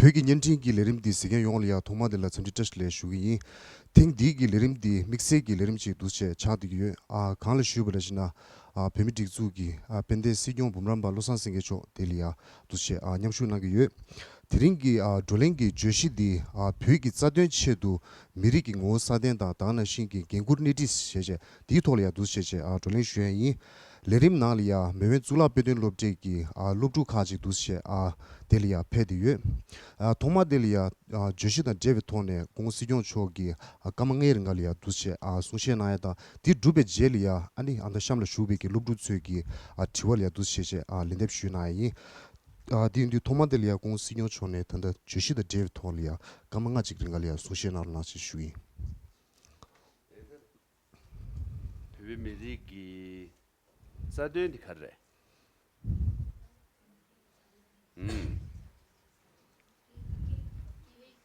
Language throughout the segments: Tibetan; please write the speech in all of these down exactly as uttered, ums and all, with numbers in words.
བོད་ཀྱི་བརྙན་འཕྲིན་གྱི་ལས་རིམ་འདི་གཟིགས་མཁན་ཡོངས་ལ་ཡང་ཐོག་མ་དེ་ལ་འཚམས་འདྲི་བཀྲ་ཤིས་བདེ་ལེགས་ཞུ་གི་ཡིན། ཐེངས་འདིའི་གི་ལས་རིམ་འདི་དམིགས་བསལ་གྱི་ལས་རིམ་ཅིག་འདུག་བྱས་ཆགས་བསྡད་ཀྱི་ཡོད། ཨ་གང་ལ་ཞུས་པ་རེད་ཟེར་ན། ཨ་བོད་མིའི་སྒྲིག་འཛུགས་ཀྱི་ཨ་དཔལ་ལྡན་སྲིད་སྐྱོང་འབུམ་རམས་པ་བློ་བཟང་སེང་གེ་མཆོག་དེ་ལ་ཡང་འདུག་བྱས་ཨ་མཉམ་ཞུགས་གནང་གི་ཡོད། དེ་རིང་གི་ཨ་བགྲོ་གླེང་གི་བརྗོད་གཞི་འདི་ཨ་བོད་ཀྱི་རྩ་དོན་ཆེད་དུ་མི་རིགས་ཀྱི་ངོ་བོ་སྲ་བརྟན་དང་དེ་ནང་བཞིན་གྱི་འགན་འཁུར་སྣེ་ཁྲིད་ཞེས་བྱས་དེའི་ཐོག་ལ་ཡང་འདུག་བྱས་བྱས་ཨ་བགྲོ་གླེང་ཞུ་ཡ་ཡིན། ལས་རིམ་ནང་ལ་ཡང་མེས་དབོན་གཙུག་ལག་དཔེ་སྟོན་སློབ་གྲྭའི་གི་ཨ་སློབ་ཕྲུག་ཁག་ཅིག་འདུག་བྱས་ཨ་དེ་ལ་ཡང་ཕེབས་བསྡད་ཡོད། ཨ་ཐོག་མ་དེ་ལ་ཡང་ཨ་བརྗོད་གཞི་དང་འབྲེལ་བའི་ཐོག་ནས་༸གོང་ས་༸སྐྱབས་མགོན་ཆེན་པོ་མཆོག་གིས་ཨ་སྐར་མ་ལྔའི་རིང་ག་ལ་ཡང་འདུག་བྱས་ཨ་གསུང་བཤད་གནང་ཡ་དང་དེ་གྲུབ་པའི་རྗེས་ལ་ཡང་ཨ་ནི་ཨ་ད་གཤམ་ལ་བཞུགས་པའི་གི་སློབ་ཕྲུག་ཚོས་གི་ཨ་དྲི་བ་ལ་ཡང་འདུག་བྱས་བྱས་ཨ་ལན་འདེབས་ཞུས་གནང་ཡ་ཡིན། ཨ་དེ་ཡིན་དུས་ཐོག་མ་དེ་ལ་ཡང་༸གོང་ས་༸སྐྱབས་མགོན་ཆེན་པོ་མཆོག་ནས་ད་ལྟ་བརྗོད་གཞི་དང་འབྲེལ་བའི་ཐོག་ལ་ཡང་སྐར་མ་ལྔ་གཅིག་རིང་ག་ལ་ཡང་གསུང་བཤད་གནང་རོགས་གནང་ཞེས་ཞུ་ཡིན། བོད་པའི་མི་རིགས་ཀྱི་རྩ་དོན་དེ་ག་རེ་རེད། ཨུམ།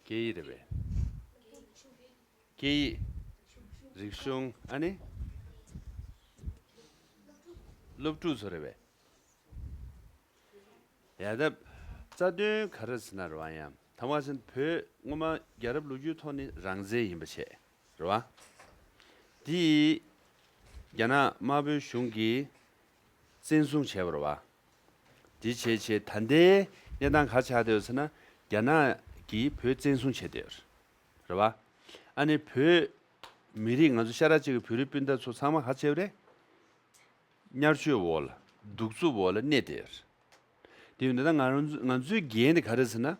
སྐད་ཡིག་རེད་པས། སྐད་ཡིག་རིག་གཞུང་ཨ་ནི། སློབ་ཕྲུག་ཚོ་རེད་པས། ཡ་ད། རྩ་དོན་ག་རེ་ཟེར་ན་རེད་པ། ཡང་ཐ་མ་ཟིན་བོད་སྔོན་མ་རྒྱལ་རབས་ལོ་རྒྱུས་ཐོག་ནས་རང་བཙན་ཡིན་པ་བྱས། རེད་པ། དེ་རྒྱ་ནག་དམར་པོའི་གཞུང་གིས་བཙན་བཟུང་བྱས་པ་རེད་པ། དེ་བྱས་བྱས་ད་ལྟའི་གནས་སྟངས་ག་རེ་ཆགས་བསྡད་ཡོད་ཟེར་ན། རྒྱ་ནག་གིས་བོད་བཙན་བཟུང་བྱས་བསྡད་ཡོད་རེད་པ། ཨ་ནི་བོད་མི་རིགས་ང་ཚོ་ཤ་ཁྲག་གཅིག་གི་བོད་རིགས་སྤུན་ཟླ་ཚོ་ཚང་མ་ག་རེ་བྱས་པ་རེད། དམྱལ་ཆོས་འོག་ལ་གདུག་རྩུབ་འོག་ལ་གནས་བསྡད་ཡོད་རེད། དེ་ཡིན་དུས་ད་ང་རང་ཚོ་ང་ཚོའི་འགན་དེ་ག་རེ་ཟེར་ན།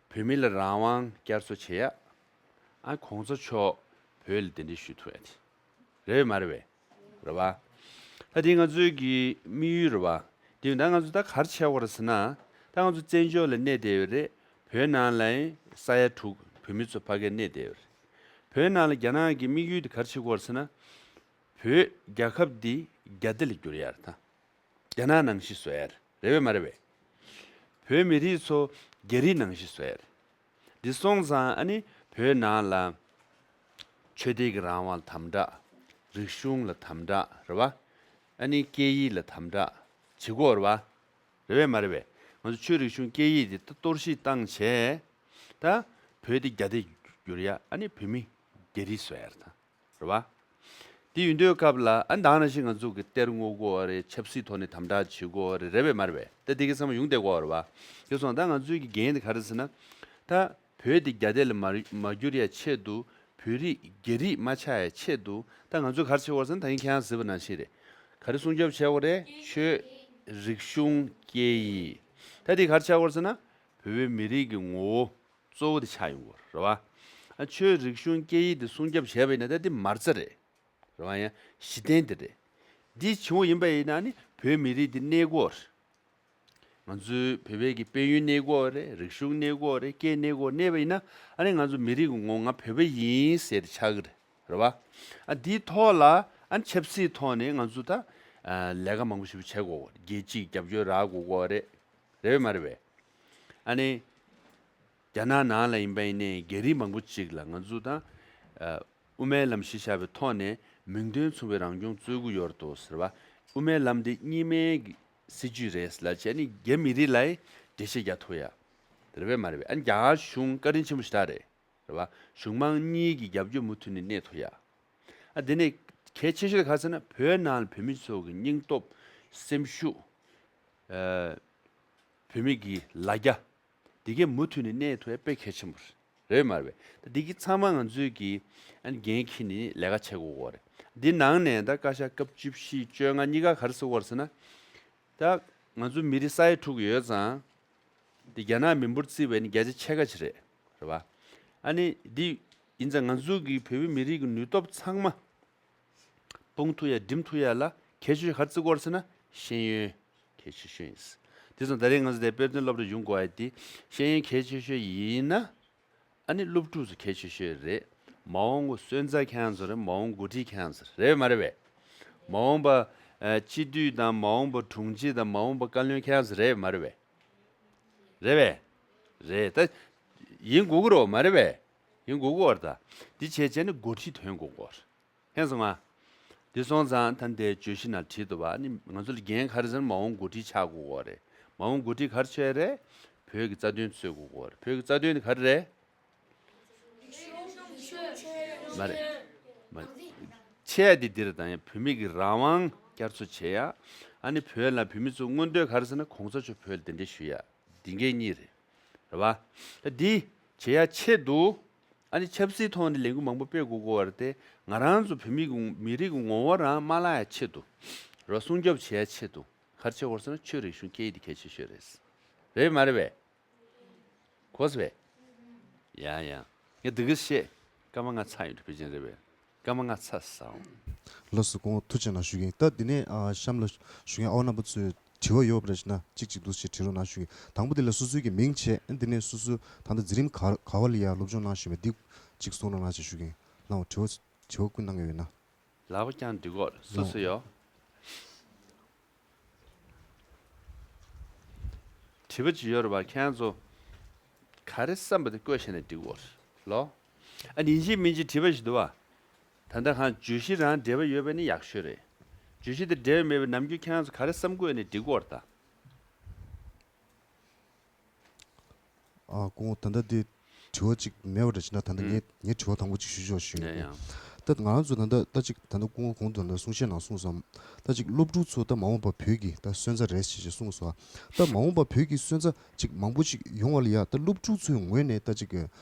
བོད་མི་ལ་རང་དབང་བསྐྱར་གསོ་བྱེད་ཡ། ཨ་གོང་ས་མཆོག་བོད་ལ་གདན་འདྲེན་ཞུ་ཐུབ་ཡ་དེ། རེད་པས་མ་རེད་པས། རེད་པ། ད་དེ་ང་ཚོའི་གི་དམིགས་ཡུལ་རེད་པ། དེ་ཡིན་ད་ང་ཚོ་ད་ག་རེ་བྱས་པ་རེད་ཟེར་ན། ད་ང་ཚོ་བཙན་བྱོལ་ལ་གནས་བསྡད་ཡོད་རེད། བོད་ནང་ལ་ཡང་ས་ཡ་དྲུག་བོད་མི་ཚོ་ཕ་གིར་གནས་བསྡད་ཡོད་རེད། བོད་ནང་ལ་རྒྱ་ནག་གི་དམིགས་ཡུལ་དེ་ག་རེ་བྱེད་ཀྱི་ཡོད་རེད་ཟེར་ན། བོད་རྒྱལ་ཁབ་འདི་རྒྱ་སྡེ་ལ་བསྒྱུར་ཡ་རེད་ད། རྒྱ་ནག་ནང་བཞིན་བཟོ་ཡ་རེད། རེད་པས་མ་རེད་པས། བོད་མི་རིགས་ཚོ་རྒྱ་རིགས་ནང་བཞིན་བཟོ་ཡ་རེད། འདི་སོང་ཙང་ཨ་ནི་བོད་ནང་ལ་ཆོས་དད་ཀྱི་རང་དབང་ལ་དམ་དྲག་རིག་གཞུང་ལ་དམ་དྲག་རེད་པ། ཨ་ནི་སྐད་ཡིག་ལ་དམ་དྲག་བྱེད་ཀྱི་ཡོད་རེད་པ། རེད་པས་མ་རེད་པས། ང་ཚོ་ཆོས་རིག་གཞུང་སྐད་ཡིག་འདི་གཏོར་བཤིག་བཏང་བྱས། ད་བོད་འདི་རྒྱ་སྡེ་བསྒྱུར་ཡ་ཨ་ནི་བོད་མི་རྒྱ་རིགས་བཟོ་ཡ་རེད་ད། རེད་པ། དེ་ཡིན་དུས་སྐབས་ལ་ཨ་ནི་ད་ག་ནང་བཞིན་ང་ཚོ་གི་གཏེར་རྔོག་དགོས་པ་རེད། ཆབ་སྲིད་ཐོག་ནས་དམ་དྲག་བྱེད་དགོས་པ་རེད། རེད་པས་མ་རེད་པས། ད་དེ་གི་ཚང་མ་ཡོང་བསྡད་དགོས་པ་རེད་པ། དེ་སོང་ད་ང་ཚོའི་གི་འགན་དེ་ག་རེ་ཟེར་ན། ད་བོད་དེ་རྒྱ་སྡེ་ལ་མ་མ་བསྒྱུར་ཡ་ཆེད་དུ་བོད་རིགས་རྒྱ་རིགས་མ་ཆགས་ཡ་ཆེད་དུ་ད་ང་ཚོས་ག་རེ་བྱེད་དགོས་ཟེར་ན། ད་ཡིན་ཁྱེད་རང་གཟིགས་པ་ནང་བཞིན་རེད། ག་རེ་སྲུང་སྐྱོབ་བྱེད་དགོས་རེད། ཆོས་རིག་གཞུང་སྐད་ཡིག་ད་དེ་ག་རེ་བྱེད་དགོས་ཟེར་ན། བོད་པའི་མི་རིགས་ཀྱི་ངོ་བོ་གཙོ་བོ་དེ་ཆགས་ཡོང་གི་ཡོད་རེད་པ། ཨ་ཆོས་རིག་གཞུང་སྐད་ཡིག་དེ་སྲུང་སྐྱོབ་བྱས་པ་ཡིན་ན་ད་དེ་མ་རྩ་རེད། རེད་པ། ཡང་གཞི་རྟེན་དེ་རེད། འདི་བྱུང་བ་ཡིན་པ་ཡིན་ན་ནི་བོད་མི་རིགས་འདི་གནས་དགོས་རེད། ང་ཚོའི་བོད་པའི་གི་དཔལ་ཡོན་གནས་དགོས་རེད། རིག་གཞུང་གནས་དགོས་རེད། སྐད་གནས་དགོས། གནས་པ་ཡིན་ན་ཨ་ནི་ང་ཚོ་མི་རིགས་ཀྱི་ངོ་བོ་ང་བོད་པ་ཡིན་ཟེར་ཆགས་ཀྱི་རེད། རེད་པ། ཨ་འདིའི་ཐོག་ལ་ཨ་ནི་ཆབ་སྲིད་ཐོག་ནས་ང་ཚོ་ད་ཨ་ལས་ཀ་མང་པོ་ཞིག་བྱེད་དགོས་རེད། རྒྱལ་སྤྱིའི་རྒྱབ་སྐྱོར་རག་དགོས་ཀྱི་ཡོད་རེད། རེད་པས་མ་རེད་པས། ཨ་ནི། རྒྱ་ནག་ནང་ལ་ཡིན་པ་ཡིན་ནའི་རྒྱ་རིགས་མང་པོ་ཅིག་ལ་ང་ཚོ་དང་། ཨ། དབུ་མའི་ལམ་གཞི་བཞག་པའི་ཐོག་ནས་མིང་དོན་མཚུངས་པའི་རང་སྐྱོང་རྩོད་ཀྱི་ཡོད་རེད་དོ་ཟེར་བ། དབུ་མའི་ལམ་འདི་གཉིས་སྨན་གྱི་སྲིད་ཇུས་རེད་ལབ་བྱས་ནས་རྒྱ་མི་རིགས་ལ་འགྲེལ་བཤད་རྒྱག་ཐུབ་ཡ། རེད་པས་མ་རེད་པས། ཨ་ནི་རྒྱ་གར་གཞུང་བཀའ་དྲིན་ཆེན་པོ་ཞེ་དྲག་རེད། རེད་པ། གཞུང་མང་གཉིས་ཀྱི་རྒྱབ་སྐྱོར་མུ་མཐུད་ནས་གནས་ཐུབ་ཡ། ཨ་དེ་ནས་གལ་ཆེ་ཤོས་དེ་ག་རེ་ཟེར་ན་བོད་ནང་ལ་བོད་མི་ཚོ་གི་སྙིང་སྟོབས་སེམས་ཤུགས། ཨ། བོད་མི་གི་ལ་རྒྱ། འདི་གའི་མུ་མཐུད་ནས་གནས་ཐུབ་ཡ་དཔེ་གལ་ཆེན་པོ་རེད། རེད་མ་རེད་པས། ད་འདི་གི་ཚང་མ་ང་ཚོས་ཀྱི་ཨ་ནི་འགན་འཁྱེར་ནས་ལས་ཀ་བྱེད་དགོས་ཀྱི་ཡོད་རེད། འདི་ནང་ནས་ད་བཀའ་ཤག་སྐབས་བཅུ་བཞི་བཅོ་ལྔ་གཉིས་ཀ་ག་རེ་ཟེར་གྱི་ཡོད་རེད་ཟེར་ན། ད་ང་ཚོ་མི་རིགས་ས་ཡ་དྲུག་ཡོད་ཙང་། འདི་རྒྱ་ནག་མི་འབོར་བརྩིས་པ་ཡིན་ན་བརྒྱ་ཆ་ཕྱེད་ཀ་ཅིག་རེད། རེད་པ། ཨ་ནི་འདི་ཡིན་ཙང་ང་ཚོ་གི་བོད་པའི་མི་རིགས་ཀྱི་ནུས་སྟོབས་ཚང་མ། སྤུངས་ཐུབ་ཡ་འགྲིམ་ཐུབ་ཡ་ལ་གལ་ཆེ་ཤོས་ག་རེ་བརྩི་དགོས་རེད་ཟེར་ན་ཤེས་ཡོན་གལ་ཆེ་ཤོས་ཡིན། དེ་སོང་ད་རེས་ང་ཚོ་དེ་དཔེ་སྟོན་སློབ་གྲྭ་ཡོང་དགོས་ཡ་དེ་ཤེས་ཡོན་གལ་ཆེ་ཤོས་ཡིན་ན་ཨ་ནི་སློབ་ཕྲུག་ཚོ་གལ་ཆེ་ཤོས་རེད། མ་འོངས་པ་སོན་རྩ་ཁྱེད་རང་ཚོ་རེད། མ་འོངས་འགོ་ཁྲིད་ཁྱེད་རང་ཚོ་རེད། རེད་མ་རེད་པས། མ་འོངས་པ་ཨ་སྤྱི་འཐུས་དང་མ་འོངས་པ་དྲུང་ཆེ་དང་མ་འོངས་པ་བཀའ་བློན་ཁྱེད་རང་ཚོ་རེད་མ་རེད་པས། རེད་པས། རེད་ད། ཡིན་དགོས་ཀྱི་རེད་མ་རེད་པས། ཡིན་དགོས་ཀྱི་ཡོད་རེད་ད། འདི་བྱས་བྱས་ནས་འགོ་ཁྲིད་ཐོན་དགོས་ཀྱི་ཡོད་རེད། ཕན་སོང་ང་། འདི་སོང་ཙང་ད་ལྟའི་བརྗོད་གཞི་ནང་བྲིས་འདུག་པ། ཨ་ནི་ང་ཚོ་ལ་འགན་ག་རེ་ཟེར་ན་མ་འོངས་འགོ་ཁྲིད་ཆགས་དགོས་ཀྱི་ཡོད་རེད། མ་འོངས་འགོ་ཁྲིད་ག་རེ་ཆགས་རེད། བོད་ཀྱི་རྩ་དོན་འཚོལ་དགོས་ཀྱི་ཡོད་རེད། བོད་ཀྱི་རྩ་དོན་དེ་ག་རེ་རེད། མ་རེད། མ་རེད། ཆེ་ཡ་དེ་འདི་རེད། ད་ཡང་བོད་མི་གི་རང་དབང་བསྐྱར་གསོ་བྱེད་ཡ། ཨ་ནི་བོད་ལ་བོད་མི་ཚོ་མངོན་འདོད་ག་རེ་ཟེར་ན་གོང་ས་མཆོག་བོད་ལ་གདན་འདྲེན་ཞུ་ཡ། འདི་འགན་གཉིས་རེད། རེད་བ། ད་འདི་བྱེད་ཡ་ཆེད་དུ། ཨ་ནི་ཆབ་སྲིད་ཐོག་ནས་ལས་འགུལ་མང་པོ་སྤེལ་དགོས་ཀྱི་ཡོད་རེད་དེ། ང་རང་ཚོ་བོད་མི་གི་མི་རིགས་ཀྱི་ངོ་བོ་རང་མ་བརླག་ཡ་ཆེད་དུ། རེད་བ། སྲུང་སྐྱོབ་བྱེད་ཡ་ཆེད་དུ་ག་རེ་བྱེད་དགོས་རེད་ཟེར་ན་ཆོས་རིག་གཞུང་སྐད་ཡིག་འདི་གལ་ཆེ་ཤོས་རེད། རེད་མ་རེད་པས། གོ་སོང་པས། ཡ་ཡ། ངས་འདི་ག་བཤད། སྐར་མ་ལྔ་ཚར་ཡོད་འགྲོ། ཕལ་ཆེར་རེད་པས། སྐར་མ་ལྔ་ཚར་སོང་། ལགས་སོ། སྐུ་ངོ་ཐུགས་རྗེ་གནང་ཞུ་གི་ཡིན། ད་འདི་ནས་ཨ་གཤམ་ལ་ཞུ་མཁན་ཨ་ཁུ་རྣམ་པ་ཚོས་དྲི་བ་ཡོད་པ་རེད་ན་གཅིག་གཅིག་འདུག་སེ་དྲི་རོགས་གནང་ཞུ་གི་ཡིན། དང་པོ་འདི་ལ་སོ་སོའི་གི་མིང་བྱས། འདི་ནས་སོ་སོ་ད་ལྟ་འཛིན་རིམ་ག་ག་བ་ལ་ཡ་སློབ་སྦྱོང་གནང་བཞིན་པ་འདི་གཅིག་གསུང་རོགས་གནང་ཞེས་ཞུ་གི་ཡིན། ལགས་འོང་། དྲི་བ་དྲི་བ་ཀུན་གནང་གི་ཡོད་ན། ལག་པ་བརྐྱངས་འགྲིག་གོ། སོ་སོ་ཡོད། དྲི་བ་ཅིག་ཡོད་རེད་པ། ཁྱེད་རང་ཚོ་ག་རེ་བསམ་པ་དེ་བཀོད་བཞག་ན་འགྲིག་གོ་ལོ། ཨ་ནི་ཡིན་གཅིག་མིན་གཅིག་དྲི་བ་ཞིག་འདུག་བ། ད་ལྟ་གང་བརྗོད་གཞི་རང་འབྲེལ་བ་ཡོད་པ་ནི་ཡག་ཤོས་རེད། བརྗོད་གཞི་དེ་འབྲེལ་བ་མེད་པའི་ནམ་རྒྱུན་ཁྱེད་རང་ཚོ་ག་རེ་བསམ་དགོས་ནི་འགྲིག་གོ་རེད་ད། ཨ་སྐུ་ངོ། ད་ལྟ་འདི་དྲི་བ་ཅིག་མེད་པ་འདྲ་ཅིག་ན། ད་ལྟ་ངས་ངས་དྲི་བ་དང་པོ་ཅིག་ཞུ་ཆོག་ཞུ་ཡིན། ཡ་ཡ། ད་ང་རང་ཚོ་ད་ལྟ་ད་ཅིག་ད་ལྟ་སྐུ་ངོ་གོང་དུ་ན་གསུང་བཤད་ནང་གསུངས་སོང་། ད་ཅིག་སློབ་ཕྲུག་ཚོ་ད་མ་འོངས་པ་བོད་ཀྱི་ད་སོན་རྩ་རེད་ཅེས་ཅིག་གསུངས་སོང་། ད་མ་འོངས་པ་བོད་ཀྱི་སོན་རྩ་ཅིག་མང་པོ་ཅིག་ཡོང་བ་ལ་ཡ། ད་སློབ་ཕྲུག་ཚོའི་ངོས་ནས་ད་ཅིག་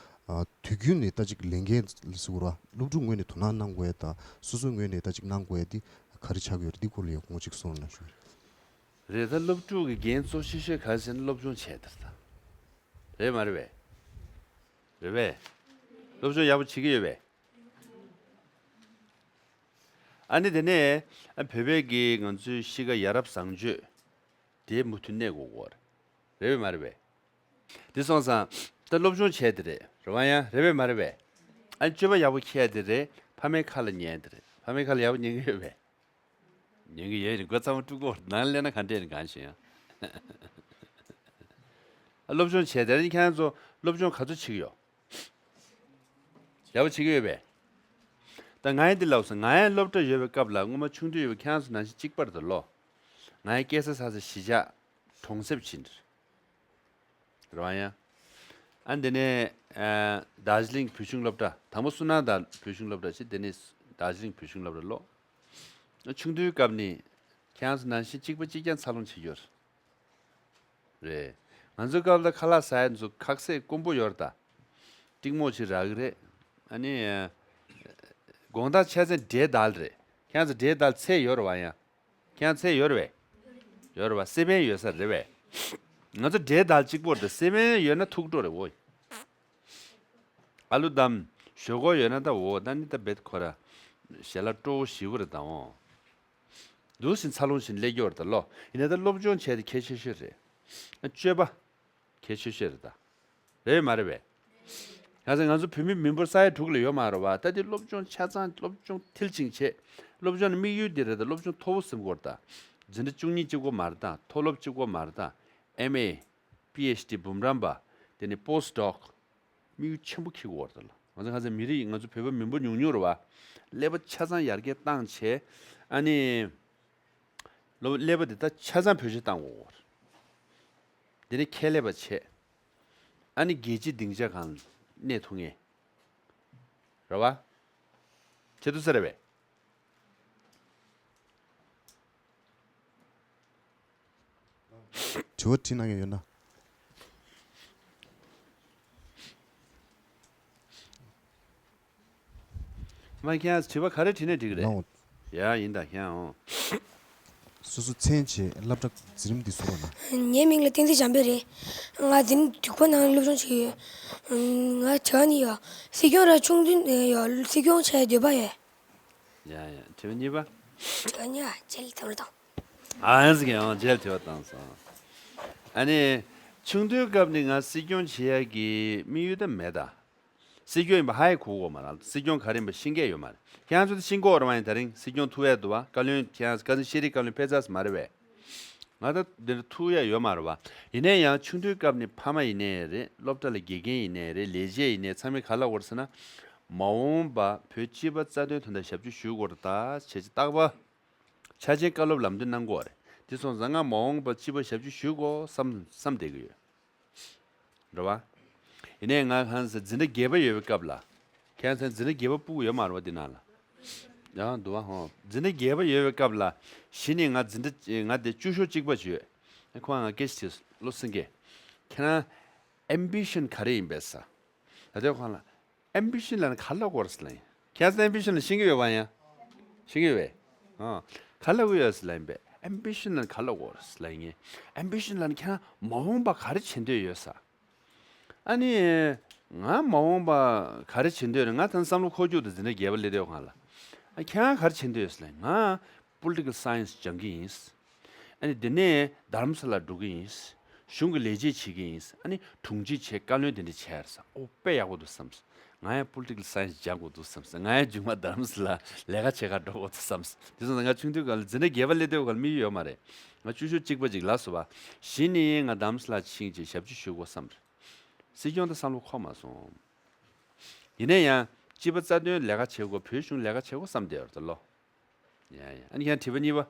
ཨ་དུས་རྒྱུན་ནས་ད་ཅིག་ལས་འགན་ཟེར་དགོས་ར། སློབ་ཕྲུག་ངོས་ནས་དོ་སྣང་གནང་དགོས་ཡ་ད་སོ་སོའི་ངོས་ནས་ད་ཅིག་གནང་དགོས་ཡ་འདི་ག་རེ་ཆགས་ཀྱི་ཡོད་རེད། འདི་སྐོར་ལ་ཡ་སྐུ་ངོ་ཅིག་གསུང་རོགས་གནང་ཞུ། རེད། ད་སློབ་ཕྲུག་གི་འགན་གཙོ་ཆེ་ཤོས་ག་རེ་ཟེར་ན་སློབ་སྦྱོང་བྱས་དེ་རེད་ད། རེད་མ་རེད་པས། རེད་པས། སློབ་སྦྱོང་ཡག་པོ་བྱེད་ཀྱི་ཡོད་པས། ཨ་ནི་དེ་ནས་ཨ་བོད་པའི་གི་ང་ཚོའི་གཤིས་ཀ་ཡ་རབས་བཟང་སྤྱོད་དེ་མུ་མཐུད་གནས་དགོས་ཀྱི་ཡོད་རེད། རེད་པས་མ་རེད་པས། དེ་སོང་ཙང་ད་སློབ་སྦྱོང་བྱས་དེ་རེད། རེད་པ། ཡང་རེད་པས་མ་རེད་པས། ཨ་ནི་སྤྱོད་པ་ཡག་པོ་འཁྱེར་དེ་རེད། ཕ་མའི་ཁ་ལ་ཉན་དེ་རེད། ཕ་མའི་ཁ་ལ་ཡག་པོ་ཉན་གྱི་ཡོད་པས། ཉན་གྱི་ཡོད་ནི་མགོ་ཚང་མ་དཀྲུག་གོ། ནང་སླེབས་ན་ག་འདྲས་ནི་གང་ཞིག་ཡང་། སློབ་སྦྱོང་བྱས་དེ་རིང་ཁྱེད་རང་ཚོ་སློབ་སྦྱོང་ག་ཚོད་བྱེད་ཀྱི་ཡོད། ཡག་པོ་བྱེད་ཀྱི་ཡོད་པས། ད་ང་ཡང་འདི་ལབ་སོང་། ང་ཡང་སློབ་གྲྭ་ཡོད་པའི་སྐབས་ལ་སྔོན་མ་ཆུང་དུས་ཡོད་པའི་ཁྱེད་རང་ཚོ་ནང་བཞིན་གཅིག་པ་རེད་ད་ལོ། ང་ཡང་སྐྱེས་ས་ས་ས་གཞིས་ཆགས་གྲོང་གསེབ་ཕྱིན། རེད་པ། ཡང་། ཨ་འདི་ནས་ཨ་རྡོ་རྗེ་གླིང་བོད་གཞུང་སློབ་གྲྭ། དང་པོ་སུ་ནང་ད་བོད་གཞུང་སློབ་གྲྭ་ཆེ། དེ་ནས་རྡོ་རྗེ་གླིང་བོད་གཞུང་སློབ་གྲྭ་ལོ། ཆུང་དུས་སྐབས་ནས་ཁྱེད་རང་ཚོ་ནང་བཞིན་གཅིག་པ་གཅིག་རྐྱང་འཚར་ལོངས་བྱེད་རྒྱུ་རེད། ང་ཚོའི་སྐབས་ལ་ཁ་ལག་ཟ་ཡ་ཚོ་ཁ་ཟས་དཀོན་པོ་ཡོད་རེད་ད། ཏིང་མོ་ཅིག་རག་གི་རེད། ཨ་ནི་ཨ་དགོང་དག་ཆ་ཚང་འབྲས་དལ་རེད། ཁྱེད་རང་ཚོ་འབྲས་དལ་ཚད་ཡོད་རེད་པ། ཡང་། ཁྱེད་རང་ཚད་ཡོད་རེད་པས། ཡོད་རེད་པ། སི་པན་ཡོད་ས་རེད་པས། ང་ཚོ་འབྲས་དལ་གཅིག་པོ་རེད་ད། སི་པན་ཡོད་ན་ཐུག་འགྲོ་རེད་འོ། ཨ་ལུ་དང་ཞོག་ཁོག་ཡོད་ན་ད་འོ། ད་ནི་ད་བེད་ཁོ་ར་ཞལ་ལག་སྤྲོ་བོ་ཞེ་པོ་རེད་ད་འོ། འདུག་སེ་འཚར་ལོངས་བྱས་ནས་སླེབས་ཀྱི་ཡོད་རེད་ད་ལོ། ཡིན་ནའི་ད་སློབ་སྦྱོང་བྱས་ཏེ་གལ་ཆེ་ཤོས་རེད། སྤྱོད་པ་གལ་ཆེ་ཤོས་རེད་ད། རེད་མ་རེད་པས། ང་ཚོ་ང་ཚོ་བོད་མི་མི་འབོར་ས་ཡ་དྲུག་ལ་ཡོད་མ་རེད་པ། ད་དེ་སློབ་སྦྱོང་ཆ་ཚང་། སློབ་སྦྱོང་མཐིལ་ཕྱིན་བྱས། སློབ་སྦྱོང་ནི་དམིགས་ཡུལ་འདི་རེད་ད། སློབ་སྦྱོང་མཐོ་པོ་ཟིན་དགོས་རེད་ད། འཛིན་གྲྭ་བཅུ་གཉིས་གཅིག་པོ་མ་རེད་ད། མཐོ་སློབ་གཅིག་པོ་མ་རེད་ད། ཨེམ་ཨེ། པི་ཨེཆ་ཌི། འབུམ་རམས་པ། དེ་ནས་པོ་སི་ཌོག་དམིགས་ཡུལ་ཆེན་པོ་འཁྱེར་དགོས་རེད་ལ། ང་ཚོ་ང་ཚོ་མི་རིགས། ང་ཚོ་བོད་པ་མི་འབོར་ཉུང་ཉུང་རེད་བ། ཀླད་པ་ཆ་ཚང་ཡར་རྒྱས་བཏང་བྱས། ཨ་ནི་ཀླད་པ་འདི་ད་ཆ་ཚང་བེད་སྤྱོད་བཏང་དགོས་རེད། དེ་ནས་ཁྱད་ལས་པ་བྱས། ཨ་ནི་རྒྱལ་སྤྱིའི་སྡིངས་ཆ་སྒང་གནས་ཐུབ་མཁན་རེད་བ། བྱེད་ཐུབ་ས་རེད་བས། དྲི་བ་དྲིས་གནང་མཁན་ཡོད་ན། མ་ཁྱེད་དྲི་བ་ག་རེ་དྲིས་ནས་འགྲིག་གི་རེད། ལའོ། ཡ་ཡིན་ད་ཁྱེད་འོང་། སོ་སོ་མཚན་བྱས་སློབ་གྲྭ་འཛིན་རིམ་འདི་ཟུར་བ་ན། ངའི་མིང་ལ་བསྟན་འཛིན་བྱམས་པ་རེད། ང་འཛིན་འདུག་པ་ནང་སློབ་སྦྱོང་བྱེད་ཡོད། ང་བྱ་བ་ནི་ཡ། སྲིད་སྐྱོང་ར་ཆུང་དུས་ཡ་སྲིད་སྐྱོང་བྱ་ཡ་འདོད་པ་ཡོད། ཡ་ཡ། དྲི་བ་གཉིས་པ། དྲི་བ་གཉིས་པ་རྗེས་ལ་དང་པོ་དང་། ཨ་ཡང་ཟིག་ཡང་རྗེས་ལ་དྲི་བ་བཏང་སོང་། ཨ་ནི། ཆུང་དུས་སྐབས་ནས་ང་སྲིད་སྐྱོང་བྱེད་ཡ་གི་དམིགས་ཡུལ་ད་མེད་ད། སྲིད་སྐྱོང་ཡིན་པ་ཧ་ཡང་གོ་གོ་མ་རེད། སྲིད་སྐྱོང་ག་རེ་ཡིན་པ་ཤེས་མཁན་ཡོད་མ་རེད། ཁྱེད་རང་ཚོ་ད་ཤེས་གོ་རེད་བ། ཡིན་ད་རིང་སྲིད་སྐྱོང་ཐུག་ཡ་འདུག་བ། བཀའ་བློན། ཁྱེད་རང་བཀའ་བློན་ཤེས་རིག་བཀའ་བློན་ཕེབས་ཚར་མ་རེད་བས། ང་ད་འདིར་ཐུག་ཡ་ཡོད་མ་རེད་བ། ཡིན་ནའི་ཡང་ཆུང་དུས་སྐབས་ནས་ཕ་མ་ཡིན་ནའི་རེད། སློབ་གྲྭ་ལ་དགེ་རྒན་ཡིན་ནའི་རེད། ལས་བྱེད་ཡིན་ནའི་ཚང་མས་ག་ལབ་ཀྱི་ཡོད་རེད་ཟེར་ན། མ་འོངས་པ་བོད་སྤྱི་པ་རྩ་དོན་དོན་དག་ཞབས་ཞུ་ཞུ་དགོས་རེད་ད་བྱས་ཅི་རྟག་པ། ཆ་ཆེན་བཀའ་སློབ་ལམ་སྟོན་གནང་གི་ཡོད་རེད། དེ་སོང་ཙང་ང་མ་འོངས་པ་སྤྱི་པ་ཞབས་ཞུ་ཞུ་དགོས་བསམ་བསམ་བསྡད་ཀྱི་ཡོད། རེད་བ། ཡིན་ནའི་ང་གང་ཟེར་འཛིན་གྲྭ་བརྒྱད་པ་ཡོད་པའི་སྐབས་ལ། ཁྱེད་ཚོ་འཛིན་གྲྭ་བརྒྱད་པ་ཕྲུ་གུ་ཡོད་མ་རེད་བ་འདི་ནང་ལ། ཡང་འདུག་བ་ཧོ། འཛིན་གྲྭ་བརྒྱད་པ་ཡོད་པའི་སྐབས་ལ། གཞི་ནས་ང་འཛིན་གྲྭ་ང་དེ་བཅུ་ཤོག་གཅིག་པ་ཅིག་ཡོད། ཁོང་ང་སྐད་ཆ་དྲིས་སོང་། བློ་སེང་གེ། ཁྱེད་རང་ཨེམ་བི་ཤན་ག་རེ་ཡིན་པས་ཟེར། ད་དེ་ཁོང་ལ། ཨེམ་བི་ཤན་ལབ་ན་ག་རེ་ལབ་དགོས་རེད་ཟེར་ལབ་ཡིན། ཁྱེད་ཚོ་ཨེམ་བི་ཤན་ལབ་ཤེས་ཀྱི་ཡོད་པ་ཡང་། ཤེས་ཀྱི་ཡོད་པས། ཨ། ག་རེ་ལབ་ཀྱི་ཡོད་ཟེར་ལབ་ཡིན་པས། ཨེམ་བི་ཤན་ལབ་ན་ག་རེ་ལབ་དགོས་རེད་ཟེར་ལབ་ཡིན། ཨེམ་བི་ཤན་ལབ་ན་ཁྱེད་རང་མ་འོངས་པ་ག་རེ་བྱེད་འདོད་ཡོད་ཟེར། ཨ་ནི། ང་མ་འོངས་པ་ག་རེ་བྱེད་འདོད་རེད། ང་ད་བསམ་བློ་འཁོར་རྒྱུག་དང་འཛིན་གྲྭ་བརྒྱད་པ་སླེབས་དུས་སྒང་ལ། ཨ། ཁྱེད་རང་ག་རེ་བྱེད་འདོད་ཡོད་ཟེར་ལབ་ཡིན། ང་། Political Science སྦྱང་གི་ཡིན། ཨ་ནི་འདི་ནས་རྡ་རམ་ས་ལ་འགྲོ་གི་ཡིན། གཞུང་གི་ལས་བྱེད་བྱེད་ཀྱི་ཡིན། ཨ་ནི་དྲུང་ཆེ་བྱས་བཀའ་བློན་དེ་འདྲ་བྱས་ཟེར། ཨོ་དཔེ་ཡག་པོ་འདུག་བསམ། ང་ཡང་Political Science སྦྱང་དགོས་འདུག་བསམ། ང་ཡང་མཇུག་མ་རྡ་རམ་ས་ལ་ལས་ཀ་བྱེད་གར་འགྲོ་དགོས་འདུག་བསམ། དེ་སོང་ཙང་ང་ཆུང་དུས་སྒང་ལ་འཛིན་གྲྭ་བརྒྱད་པ་སླེབས་དུས་སྒང་ལ་དམིགས་ཡུལ་ཡོད་མ་རེད། ང་བཅུ་ཤོག་གཅིག་པ་ཅིག་ལ་སོང་བ། གཞི་ནས་ང་རྡ་རམ་ས་ལ་ཕྱིན་བྱས་ཞབས་ཕྱི་ཞུ་དགོས་བསམ་རེད། སྲིད་སྐྱོང་ད་བསམ་བློ་འཁོར་མ་སོང་། ཡིན་ན་ཡང་། སྤྱི་པ་རྩ་དོན་ལས་ཀ་བྱེད་དགོས། བོད་གཞུང་ལས་ཀ་བྱེད་དགོས་བསམ་བསྡད་ཡོད་རེད་ད་ལོ། ཡ་ཡ། ཨ་ནི་ཁྱེད་དྲི་བ་གཉིས་པ།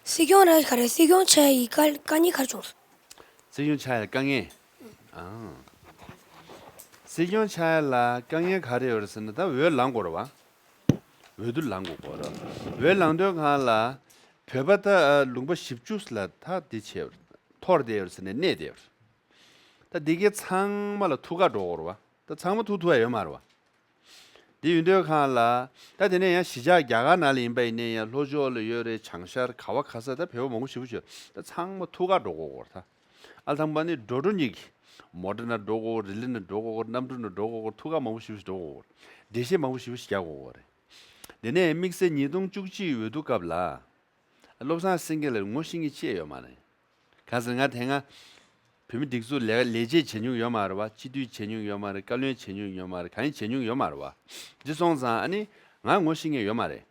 སྲིད་སྐྱོང་རང་ག་རེ། སྲིད་སྐྱོང་ཆགས་ཡ་ཡི་དཀའ་དཀའ་ངལ་ག་རེ་བྱུང་སོང་། སྲིད་སྐྱོང་ཆགས་ཡ་ལ་དཀའ་ངལ། ཨང་། སྲིད་སྐྱོང་ཆགས་ཡ་ལ་དཀའ་ངལ་ག་རེ་ཡོད་རེད་ཟེར་ན། ད་འོས་ལངས་དགོས་རེད་བ། འོས་བསྡུ་ལངས་དགོས་གོ་རེད། འོས་ལངས་དུས་སྒང་ལ། བོད་པ་ད་ལུང་པ་བཞི་བཅུ་ལ་ད་འདི་བྱས་ཡོད་རེད། འཐོར་བསྡད་ཡོད་རེད་ཟེར་ནས་གནས་བསྡད་ཡོད་རེད། ད་འདི་གའི་ཚང་མ་ལ་ཐུགས་ཁག་འགྲོ་གོ་རེད་བ། ད་ཚང་མ་ཐུག་ཐུབ་ཡ་ཡོད་མ་རེད་བ། དེ་ཡིན་དུས་སྒང་ལ། ད་དེ་ནས་ཡང་གཞིས་ཆགས་རྒྱ་གར་ནང་ལ་ཡིན་པ་ཡིན་ནའི་ཡང་ལྷོ་ཕྱོགས་ལ་ཡོད་རེད། བྱང་ཤར་ག་བ་ག་ས། ད་བོད་པ་མང་པོ་ཞེ་པོ་ཅིག་ད་ཚང་མ་ཐུགས་ཁག་འགྲོ་གོ་གོ་རེད་ད། ཨ། དང་པོ་ནི་འགྲོ་འགྲོ་གཉིས་ཀྱིས། མོ་ཊ་ནང་འགྲོ་གོ་གོ། རི་ལི་ནང་འགྲོ་གོ་གོ། གནམ་གྲུ་ནང་འགྲོ་གོ་གོ། ཐུགས་ཁག་མང་པོ་ཞེ་པོ་ཅིག་འགྲོ་གོ་གོ། འགྲེལ་བཤད་མང་པོ་ཞེ་པོ་ཅིག་རྒྱག་གོ་གོ་རེད། དེ་ནས་དམིགས་བསལ་ཉིས་སྟོང་བཅུ་གཅིག་འོས་བསྡུ་སྐབས་ལ། བློ་བཟང་སེང་གེ་ལ་ངོ་ཤེས་མཁན་ཅི་ཡང་ཡོད་མ་རེད། གང་ཟེར་ང་དེ་སྔ་བོད་མི་སྒྲིག་འཛུགས་ལས་ལས་བྱེད་བྱེད་མྱོང་ཡོད་མ་རེད་བ། སྤྱི་འཐུས་བྱེད་མྱོང་ཡོད་མ་རེད། བཀའ་བློན་བྱེད་མྱོང་ཡོད་མ་རེད། གང་ཡང་བྱེད་མྱོང་ཡོད་མ་རེད་བ། འདི་སོང་ཙང་ཨ་ནི་ང་ངོ་ཤེས་མཁན་ཡོད་མ་རེད།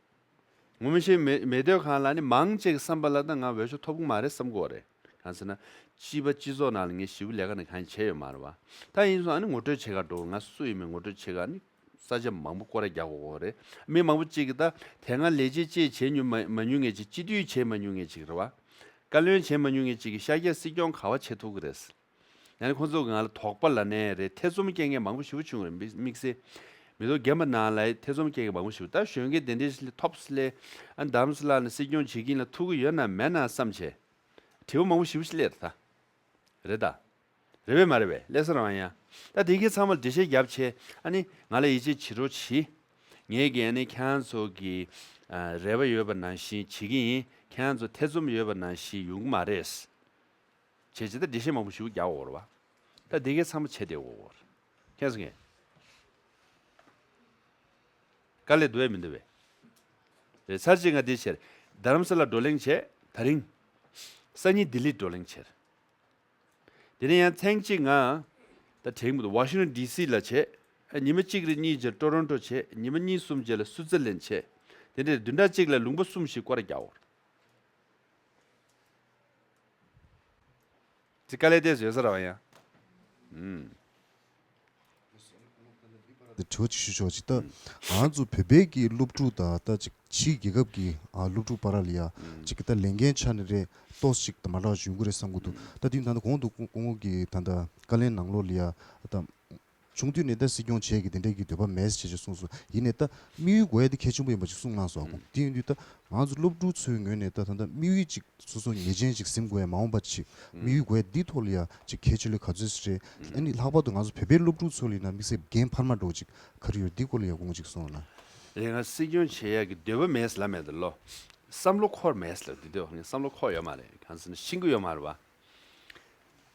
ངོ་མི་ཤེས་མེད་མེད་དུས་སྒང་ལ་ཨ་ནི་མང་ཆེ་གི་བསམ་པ་ལ་ད་ང་འོས་ཤོག་ཐོབ་གི་མ་རེད་བསམ་གི་ཡོད་རེད། གང་ཟེར་ན། སྤྱི་པ་སྤྱི་ཚོགས་ནང་ལ་ངས་ཞེ་པོ་ལས་ཀ་ནི་གང་ཡང་བྱས་ཡོད་མ་རེད་བ། ད་ཡིན་སོང་ཨ་ནི་ངོ་སྤྲོད་བྱེད་ག་འགྲོ། ང་སུ་ཡིན་མིན་ངོ་སྤྲོད་བྱེད་ག་ཨ་ནི། ས་ཆ་མང་པོ་སྐོར་ར་རྒྱག་དགོས་ཀྱི་ཡོད་རེད། མི་མང་པོ་གཅིག་གིས་ད་དེ་སྔ་ལས་བྱེད་ཅིག་བྱེད་མྱོང་མ་མ་མྱོང་མཁན་ཅིག་སྤྱི་འཐུས་བྱེད་མ་མྱོང་མཁན་ཅིག་རེད་བ། བཀའ་བློན་བྱེད་མ་མྱོང་མཁན་ཅིག་གིས་ཤར་རྒྱག་སྲིད་སྐྱོང་ག་བ་བྱེད་ཐུབ་ཀྱི་རེད། ཡང་ན་ཁོང་ཚོ་གི་ང་ལ་དོགས་པ་ལབ་ནའི་རེད། ཐེ་ཚོམ་སྐྱེ་མཁན་མང་པོ་ཞེ་པོ་བྱུང་རེད། དམིགས་དམིགས་བསལ་མི་ཐོག་རྒན་པ་ནང་ལ་ཐེ་ཚོམ་སྐྱེ་མཁན་མང་པོ་ཞེ་པོ། ད་གཞོན་སྐྱེས་དེ་འདྲས་ལ་ཐོབ་སླེ། ཨ། རྡ་རམ་ས་ལ་ནས་སྲིད་སྐྱོང་བྱེད་ཀྱིན་ལ་ཐུག་གི་ཡོད་ན་མེད་ན་བསམ་བྱས། དྲི་བ་མང་པོ་ཞེ་པོ་ཞིག་སླེབས་རེད་ད། རེད་ད། རེད་པས་མ་རེད་པས། སླེབས་ས་རང་ཡ། ད་དེ་གའི་ཚང་མ་ལ་འགྲེལ་བཤད་རྒྱབ་བྱས། ཨ་ནི་ང་ལ་ཡིད་ཆེས་བྱེད་རོགས་གྱིས། ངས་ཀྱིས་ཨ་ནི་ཁྱེད་རང་ཚོ་གི། ཨ། རེ་བ་ཡོད་པ་ནང་བཞིན་བྱེད་ཀྱི་ཡིན། ཁྱེད་རང་ཚོ་ཐེ་ཚོམ་ཡོད་པ་ནང་བཞིན་ཡོང་གི་མ་རེད། བྱས་བྱས་ད་འགྲེལ་བཤད་མང་པོ་ཞིག་རྒྱག་དགོས་རེད་བ། ད་དེ་གའི་ཚང་མ་བྱས་བསྡད་དགོས་རེད། ཁྱེད་ཚོ་ངས། དཀའ་ལས་འདུག་པས་མི་འདུག་པས། རེད། ཚར་གཅིག་ང་འདི་བྱས། རྡ་རམ་ས་ལ་བགྲོ་གླེང་བྱས། ད་རིང་། སང་ཉིན་ལྡི་ལི་བགྲོ་གླེང་བྱས། དེ་ནས་ཡང་ཐེངས་གཅིག་ང་། ད་དྲན་གྱི་མི་འདུག་ཝ་ཤིང་ཊོན་ཌི་སི་ལ་བྱས། ཉི་མ་གཅིག་རེ་གཉིས་བྱས་ཊོ་རོན་ཊོ་བྱས། ཉི་མ་གཉིས་གསུམ་བྱས་ལ་སུའུ་ཙེར་ལན་བྱས། དེ་འདྲས་བདུན་ཕྲག་གཅིག་ལ་ལུང་པ་གསུམ་ཞིག་སྐོར་ར་རྒྱག་དགོས། ཅིག་དཀའ་ལས་ཏོག་ཙམ་ཡོད་ས་རེད་བ་ཡ། ཨུམ། དྲི་བ་ཅིག་ཞུ་ཆོག་ཅིག་ད། ང་ཚོ་བོད་པའི་གི་སློབ་ཕྲུག་དང་ད་ཅིག་ཕྱིའི་རྒྱལ་ཁབ་ཀྱི་ཨ་སློབ་ཕྲུག་བར་ལ་ཡ། ཅིག་གི་ད་ལས་འགན་ཆ་ནས་རེད། ཏོག་ཙམ་ཅིག་ད་མ་འདྲ་བ་ཞིག་ཡོང་གི་རེད་བསམ་གི་འདུག་ད་དེ་ད་ལྟ་གོང་དུ་སྐུ་སྐུ་ངོ་གི་ད་ལྟ་བཀའ་ལན་ནང་ལོགས་ལ་ཡ་ད། ཆུང་དུས་ནས་ད་སྲིད་སྐྱོང་བྱེད་ཀྱི་དེ་འདྲའི་གི་འདོད་པ་མེད་ཟེར་བྱས་གསུངས་སོང་། ཡིན་ནའི་ད་དམིགས་ཡུལ་དགོས་ཡ་དེ་གལ་ཆེན་པོ་ཡིན་པ་ཅིག་གསུངས་གནང་སོང་ཨ་ཁོང་། དེ་ཡིན་དུས་ད་ང་ཚོ་སློབ་ཕྲུག་ཚོའི་ངོས་ནས་ད་ད་ལྟ་དམིགས་ཡུལ་ཅིག་སོ་སོ་ངེས་ཅན་ཅིག་ཟིན་དགོས་ཡ་མ་འོངས་པ་ཅིག་དམིགས་ཡུལ་དགོས་ཡ་འདི་ཐོག་ལ་ཡ་ཅིག་ཁྱད་ཆོས་ལ་ག་ཚོད་རེད། ཨ་ནི་ལྷག་པར་དུ་ང་ཚོ་བོད་པའི་སློབ་ཕྲུག་ཚོ་ལ་ཡིན་ན་དམིགས་བསལ་འགན་འཕར་མ་འདྲ་བོ་ཅིག་ག་རེ་ཡོད་འདི་སྐོར་ལ་ཡ་དགོངས་པ་ཅིག་གསུངས་ན། རེད། ང་སྲིད་སྐྱོང་བྱེད་ཡ་གི་འདོད་པ་མེད་ལབ་མེད་ད་ལོ། བསམ་བློ་འཁོར་མེད་ལབ་འདི་འདོད་ནི་བསམ་བློ་འཁོར་ཡོད་མ་རེད། གང་ཟེར་ན་ཤེས་ཀྱི་ཡོད་མ་རེད་བ།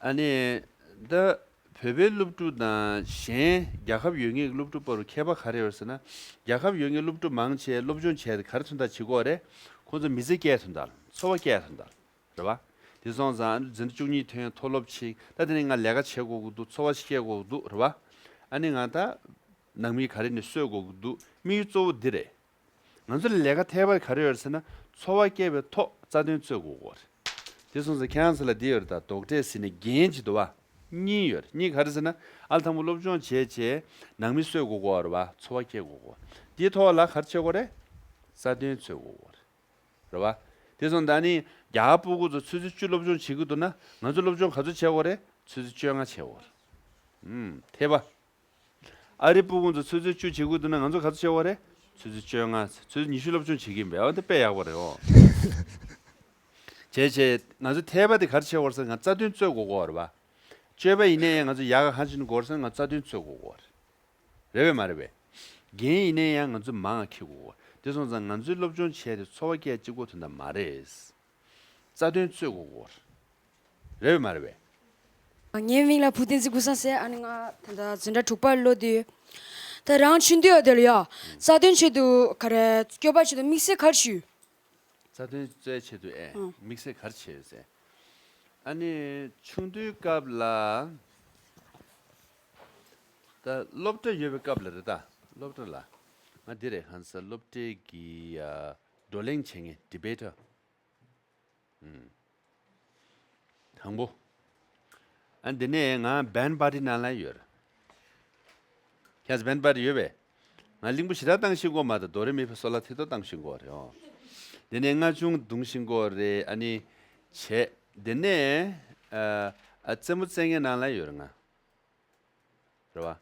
ཨ་ནི། ད། བོད་པའི་སློབ་ཕྲུག་དང་གཞན་རྒྱལ་ཁབ་ཡོད་མཁན་གྱི་སློབ་ཕྲུག་བར་ཁྱད་པར་ག་རེ་ཡོད་ཟེར་ན། རྒྱལ་ཁབ་ཡོད་མཁན་སློབ་ཕྲུག་མང་ཆེ་སློབ་སྦྱོང་བྱས་ཏེ་ག་རེ་མཚོན་རྟགས་བྱེད་ཀྱི་ཡོད་རེད། ཁོང་ཚོ་མི་ཚེ་སྐྱེལ་མཚོན་རྟགས། འཚོ་བ་སྐྱེལ་མཚོན་རྟགས། རེད་བ། དེ་སོང་ཙང་འཛིན་གྲྭ་བཅུ་གཉིས་ཐོན། མཐོ་སློབ་ཕྱིན། ད་དེ་ནས་ང་ལས་ཀ་བྱེད་དགོས་ཀྱི་འདུག་འཚོ་བ་ཞིག་སྐྱེལ་དགོས་ཀྱི་འདུག་རེད་བ། ཨ་ནི་ང་ད། ནང་མི་ག་རེ་ནས་གསོས་དགོས་ཀྱི་འདུག་དམིགས་ཡུལ་གཙོ་བོ་འདི་རེད། ང་ཚོ་ལ་ལས་ཀ་ཐད་པར་ག་རེ་ཡོད་རེད་ཟེར་ན། འཚོ་བ་སྐྱེལ་བའི་ཐོག་རྩ་དོན་རྩོད་དགོས་ཀྱི་ཡོད་རེད། དེ་སོང་ཙང་ཁྱེད་རང་ཚོ་ལ་འདི་ཡོད་རེད་ད། དོགས་འདྲེས་ཟེར་ནས་འགན་ཅིག་འདུག་བ། གཉིས་ཡོད་རེད། གཉིས་ག་རེ་ཟེར་ན། ཨ་ལ་དང་པོ་སློབ་སྦྱོང་བྱས་བྱས་ནང་མི་གསོས་དགོས་ཀྱི་ཡོད་རེད་བ། འཚོ་བ་སྐྱེལ་དགོས་ཀྱི་ཡོད་རེད། དེའི་ཐོག་ལ་ག་རེ་བྱེད་དགོས་རེད། རྩ་དོན་རྩོད་དགོས་ཀྱི་ཡོད་རེད། རེད་བ། དེ་སོང་ཙང་ནི་རྒྱ་གར་ཕྲུ་གུ་ཚོ་ཆུ་ཚོད་བཅུ་སློབ་སྦྱོང་བྱེད་ཀྱི་འདུག་ན། ང་ཚོ་སློབ་སྦྱོང་ག་ཚོད་བྱེད་དགོས་རེད། ཆུ་ཚོད་བཅོ་ལྔ་བྱེད་དགོས་རེད། ཨུམ། འཐད་པ། ཨ་རི་སྤུ་གུ་ཚོ་ཆུ་ཚོད་བཅུ་བྱེད་དགོས་འདུག་ན་ང་ཚོ་ག་ཚོད་བྱེད་དགོས་རེད། ཆུ་ཚོད་བཅོ་ལྔ། ཆུ་ཚོད་ཉི་ཤུ་སློབ་སྦྱོང་བྱེད་ཀྱི་ཡིན་པས། ཨ་འདི་དཔེ་ཡག་པོ་རེད་འོ། བྱས་བྱས་ང་ཚོ་འཐད་པ་དེ་ག་རེ་བྱེད་དགོས་རེད་ཟེར་ན་ང་རྩ་དོན་རྩོད་དགོས་ཀྱི་ཡོད་རེད་པ། སྤྱོད་པ་ཡིན་ནའི་ཡང་ང་ཚོ་ཡག་ག་གང་བྱེད་དགོས་རེད་ཟེར་ན་ང་རྩ་དོན་རྩོད་དགོས་ཀྱི་ཡོད་རེད། རེད་པས་མ་རེད་པས། འགན་ཡིན་ནའི་ཡང་ང་ཚོ་མང་ང་འཁྱེར་དགོས་ཀྱི་ཡོད་རེད། དེ་སོང་ཙང་ང་ཚོའི་སློབ་སྦྱོང་བྱས་ཏེ་འཚོ་བ་སྐྱེལ་གཅིག་པོ་དོན་དག་མ་རེད། རྩ་དོན་རྩོད་དགོས་ཀྱི་ཡོད་རེད། རེད་པས་མ་རེད་པས། ངའི་མིང་ལ་བུ་བསྟན་འཛིན་ཀུན་བཟང་ཟེར། ཨ་ནི་ང་ད་ལྟ་འཛིན་གྲྭ་དྲུག་པ་སློབ་དུས། ད་རང་ཆུང་དུས་ཡོད་དེ་ལ་ཡ། རྩ་དོན་ཆེད་དུ་ག་རེ་སྐྱོབ་པ་ཆེད་དུ་དམིགས་བསལ་ག་རེ་ཞུ། རྩ་དོན་རྩོད་ཆེད་དུ་ཨེ། ཨང་། དམིགས་བསལ་ག་རེ་བྱས་ཡོད་ཟེར། ཨ་ནི་ཆུང་དུས་སྐབས་ལ། ད་སློབ་གྲྭ་ཡོད་པའི་སྐབས་ལ་རེད་ད། སློབ་གྲྭ་ལ། ང་འདི་རེད་ཧང་ས་སློབ་གྲྭའི་གི་ཡ། བགྲོ་གླེང་བྱེད་མཁན་ཌི་བེ་ཊར། ཨུམ། དང་པོ། ཨ་འདི་ནས་ང་བན་པར་ཊི་ནང་ལ་ཡོད། ཁྱེད་ཚོ་བན་པར་ཊི་ཡོད་པས། ང་གླིང་བུ་ཞེ་དྲག་བཏང་ཤེས་ཀྱི་ཡོད་མ་རེད། དོ་རེ་མི་ཕ་སོ་ལ་ཐི་དོ་བཏང་ཤེས་ཀྱི་ཡོད་རེད་ཨོ། འདི་ནས་རྔ་ཆུང་བརྡུང་ཤེས་ཀྱི་ཡོད་རེད། ཨ་ནི་བྱས། འདི་ནས་ཨ་ཨ་རྩེད་མོ་རྩེ་མཁན་ནང་ལ་ཡོད་རེད་ང་། རེད་བ།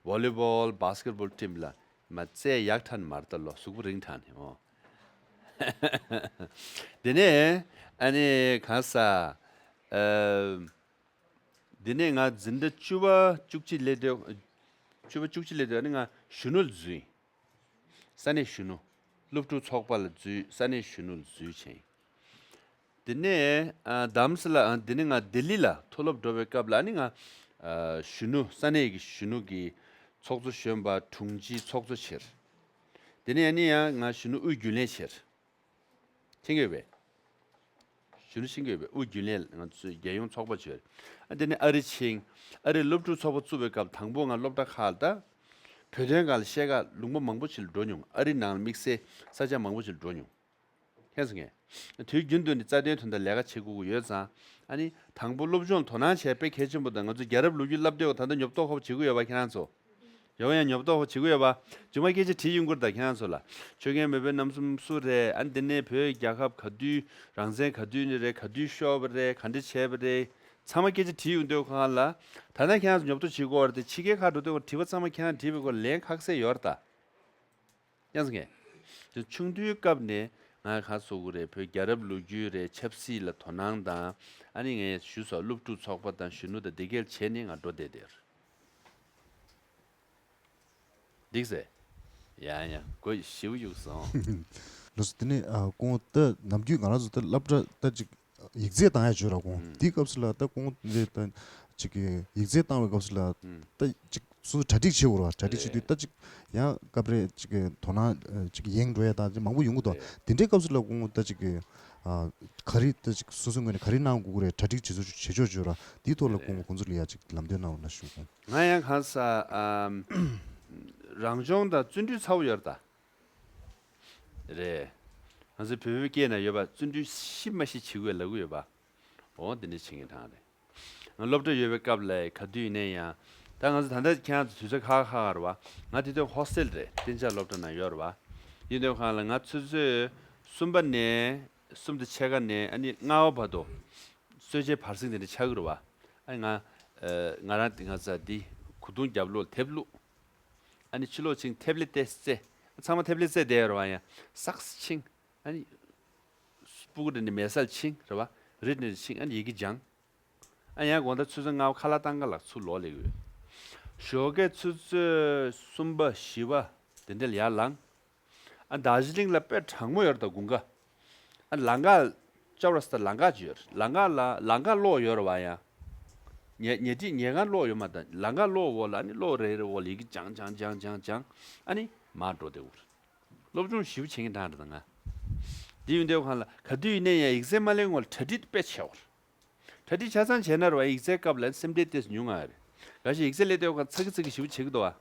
ཝོ་ལི་བོལ་བྷ་སི་ཀེ་ཊི་བོལ་ཊིམ་ལ་མ་རྩེ་ཡག་ཐན་མར་ད་ལོ་གཟུགས་པོ་རིང་ཐན་ཧེ་མོ། དེ་ནས་ཨ་ནི་གང་ས། ཨ། དེ་ནས་ང་འཛིན་གྲྭ་བཅུ་པ་བཅུ་གཅིག་སླེབས་དུས། བཅུ་པ་བཅུ་གཅིག་སླེབས་དུས་ཨ་ནི་ང་གཞོན་ནུ་ལ་འཛུལ། ས་གནས་གཞོན་ནུ། སློབ་ཕྲུག་ཚོགས་པ་ལ་འཛུལ། ས་གནས་གཞོན་ནུ་ལ་འཛུལ་ཕྱིན། དེ་ནས་ཨ་དམ་སི་ལ་ཨ་དེ་ནས་ང་ལྡི་ལི་ལ་མཐོ་སློབ་འགྲོ་བའི་སྐབས་ལ་ཨ་ནི་ང་ཨ་གཞོན་ནུ་ས་གནས་ཀྱི་གཞོན་ནུ་གི་ཚོགས་གཙོ་གཞོན་པ་དྲུང་ཆེའི་ཚོགས་གཙོ་བྱས། དེ་ནས་ཨ་ནི་ཡང་ང་གཞོན་ནུ་དབུས་རྒྱུན་ལས་བྱས། མཁྱེན་གྱི་ཡོད་པས། གཞོན་ནུ་ཤེས་ཀྱི་ཡོད་པས། དབུས་རྒྱུན་ལས་ང་ཚོའི་རྒྱལ་ཡོངས་ཚོགས་པ་བྱས། ཨ་དེ་ནས་ཨ་རི་ཕྱིན། ཨ་རིའི་སློབ་ཕྲུག་ཚོགས་པ་བཙུགས་པའི་སྐབས་དང་པོ་ང་སློབ་གྲྭ་ཁག་ལ་ད། བོད་དོན་སྒང་ལ་བཤད་ག་ལུང་པ་མང་པོ་ཞིག་ལ་འགྲོ་མྱོང་། ཨ་རི་ནང་ལ་དམིགས་བསལ་ས་ཆ་མང་པོ་ཞིག་ལ་འགྲོ་མྱོང་། མཁྱེན་སོང་ངས། དུས་རྒྱུན་དུ་ནི་རྩ་དོན་དོན་དག་ལས་ཀ་བྱེད་དགོས་ཀྱི་ཡོད་ཙང་། ཨ་ནི་དང་པོ་སློབ་སྦྱོང་དོ་སྣང་བྱས་དཔེ་གལ་ཆེན་པོ་དང་། ང་ཚོ་རྒྱལ་རབས་ལོ་རྒྱུས་བསླབ་དུས་ད་ལྟ་ཉོབ་ཏོག་ཁོ་བྱེད་ཀྱི་ཡོད་པ་ཁྱེད་རང་ཚོ། ཡོང་ཡང་ཉོབ་ཏོག་ཁོ་བྱེད་ཀྱི་ཡོད་པ། རྗེས་མ་སྐད་ཆ་དྲིས་ཡོང་གི་རེད་ད་ཁྱེད་རང་ཚོ་ལ། ཆོས་རྒྱལ་མེས་པོའི་རྣམ་གསུམ་སུ་རེད། ཨ་ནི་དེ་ནས་བོད་རྒྱལ་ཁབ་ག་དུས་རང་བཙན་ག་དུས་ནས་རེད། ག་དུས་ཤོར་བ་རེད། ག་འདྲ་བྱས་པ་རེད། ཚང་མ་སྐད་ཆ་དྲིས་ཡོང་དུས་ཁོ་རང་ལ། ད་ལྟ་ཁྱེད་རང་ཚོ་ཉོབ་ཏོག་བྱེད་ཀྱི་ཡོད་རེད་དེ། ཕྱི་རྒྱལ་ཁག་འགྲོ་དུས་དྲི་བ་ཚང་མ་ཁྱེད་རང་དྲིས་པའི་སྐོར་ལན་ཁ་གསལ་ཡོད་རེད་ད། ཡང་སེ་ངས། དེ་ཆུང་དུས་སྐབས་ནས་ང་ག་སོ་གི་རེད། བོད་རྒྱལ་རབས་ལོ་རྒྱུས་རེད། ཆབ་སྲིད་ལ་དོ་སྣང་དང་། ཨ་ནི་ངས་ཞུ་སོགས་སློབ་ཕྲུག་ཚོགས་པ་དང་གཞོན་ནུ་དང་དེ་གས་བྱས་ནས་ང་འགྲོ་བསྡད་དེར། འགྲིག་ཟེ། ཡ་ཡ་གོ་ཞིབ་ཡུག་སོང་། ལགས་སོ། དེ་ནས་ཨ་ཁོང་ད་ནམ་རྒྱུན་ང་རང་ཚོ་ད་སློབ་གྲྭ་ད་ཅིག་ཡིག་ཚད་བཏང་ཡ་བྱོས་ར་ཁོང་། ཨུམ། དེའི་སྐབས་སུ་ལ་ད་ཁོང་རེད་ད་ཅིག་གི་ཡིག་ཚད་བཏང་བའི་སྐབས་སུ་ལ་ཨུམ། ད་ཅིག་སོ་སོ་གྲ་སྒྲིག་བྱེད་དགོས་ར། གྲ་སྒྲིག་བྱེད་དུས་རེད། ད་ཅིག་ཡང་སྐབས་རེ་ཅིག་གི་དོ་སྣང་ཅིག་ཡེངས་འགྲོ་ཡ་དང་ཅིག་མང་པོ་ཡོང་གི་འདུག་རེད། དེ་འདྲའི་སྐབས་སུ་ལ་ཁོང་ད་ཅིག་གི་ཨ་ག་རེ་ད་ཅིག་སོ་སོའི་ངོས་ནས་ག་རེ་གནང་དགོས་ཀྱི་རེད། གྲ་སྒྲིག་བྱེད་ཆོག་བྱེད་ཆོག་བྱོས་ར། དེའི་ཐོག་ལ་རེད། ཁོང་ཁོང་ཚོ་ལ་ཡ་ཅིག་ལམ་སྟོན་གནང་རོགས་གནང་ཞུ། ང་ཡང་གང་ས་ཨམ་རང་སྦྱོང་དང་བརྩོན་འགྲུས་ཚ་བོ་ཡོད་རེད་ད། རེད། ང་ཚོའི་བོད་པའི་སྐད་ན་ཡོད་པ། བརྩོན་འགྲུས་ཤི་མ་ཤི་བྱེད་དགོས་ལབ་གི་ཡོད་པ། འོ་འདི་འདྲ་བྱེད་མཁན་གྲངས་རེད། ང་སློབ་གྲྭ་ཡོད་པའི་སྐབས་ལ་ག་དུས་ཡིན་ནའི་ཡང་། ད་ང་ཚོ་ད་ལྟ་ཁྱེད་རང་ཚོ་དུས་ཚོད་ཁག་ཁག་རེད་བ། ང་དེ་དུས་ཧོ་སི་ཊེལ་རེད། གཏན་འཇགས་སློབ་གྲྭ་ནང་ཡོད་རེད་བ། ཡིན་དུས་གང་ལ་ང་ཆུ་ཚོད་གསུམ་པ་ནས་གསུམ་དང་ཕྱེད་ཀ་ནས་ཨ་ནི་ལྔ་པ་བར་དུ་གསོལ་ཇའི་བར་གསེང་དེ་འདྲ་ཆགས་ཀྱི་རེད་བ། ཨ་ནི་ང་ཨ་ང་རང་དེ་ང་ཚ་འདི་གོས་ཐུང་རྒྱབ་ལོགས་དེབ་བླུགས། ཨ་ནི་ཕྱི་ལོགས་ཕྱིན་ཐེབ་ལེ་ཏེ་རྩེ། ཚང་མ་ཐེབ་ལེ་རྩེ་བསྡད་ཡོད་རེད་བ། ཡང་སག་སི་ཕྱིན། ཨ་ནི་སྤུ་གུ་འདྲ་ནི་མེད་སར་ཕྱིན་རེད་བ། རིད་ནི་ཕྱིན། ཨ་ནི་ཡི་གེ་སྦྱང་། ཨ་ཡང་དགོང་དག་ཆུ་ཚོད་ལྔ་པ་ཁ་ལག་བཏང་ག་ལ་ཚུར་ལོག་ལེ་ཡོད། ཞོགས་ཀས་ཆུ་ཚོད་གསུམ་པ་བཞི་པ་དེ་འདྲ་ལ་ཡར་ལངས། ཨ་དར་ཇི་ལིང་ལ་དཔེ་གྲང་མོ་ཡོད་རེད་ད་དགུན་ཁ། ཨ་ལམ་ཁ་ཅོག་ར་སྟ་ལམ་ཁ་ཅིག་ཡོད་རེད། ལམ་ཁ་ལ་ལམ་ཁ་གློག་ཡོད་རེད་བ། ཡང་ཉལ་ཉལ་ཁྲི་ཉལ་ཁང་གློག་ཡོད་མ་རེད། ལམ་ཁ་གློག་འོག་ལ་ཨ་ནི་གློག་རེ་རེ་འོག་ལ་ཡི་གེ་སྦྱང་སྦྱང་སྦྱང་སྦྱང་སྦྱང་། ཨ་ནི་མར་འགྲོ་བསྡད་ཡོད་རེད། སློབ་སྦྱོང་ཞིབ་བྱེད་མཁན་གྲངས་རེད་ད་ང་། འདི་ཡོད་འདེའུ་ཁང་ལ་ག་དུས་ཡིན་ནའི་ཡང་ཡིག་ཚད་མ་ལེན་སྔོན་ལ་གྲ་སྒྲིག་དཔེ་བྱས་ཡོད་རེད། གྲ་སྒྲིག་ཆ་ཚང་བྱས་ན་རེད་བ། ཡིག་ཚད་སྐབས་ལ་སེམས་ཁྲལ་ཏོག་ཙམ་ཉུང་ང་རེད། ག་ཞིག་ཡིག་ཚད་སླེབས་དུས་ཁ་ཚ་གི་ཚ་གི་ཞིབ་པོ་བྱེད་ཀྱི་འདུག་བ།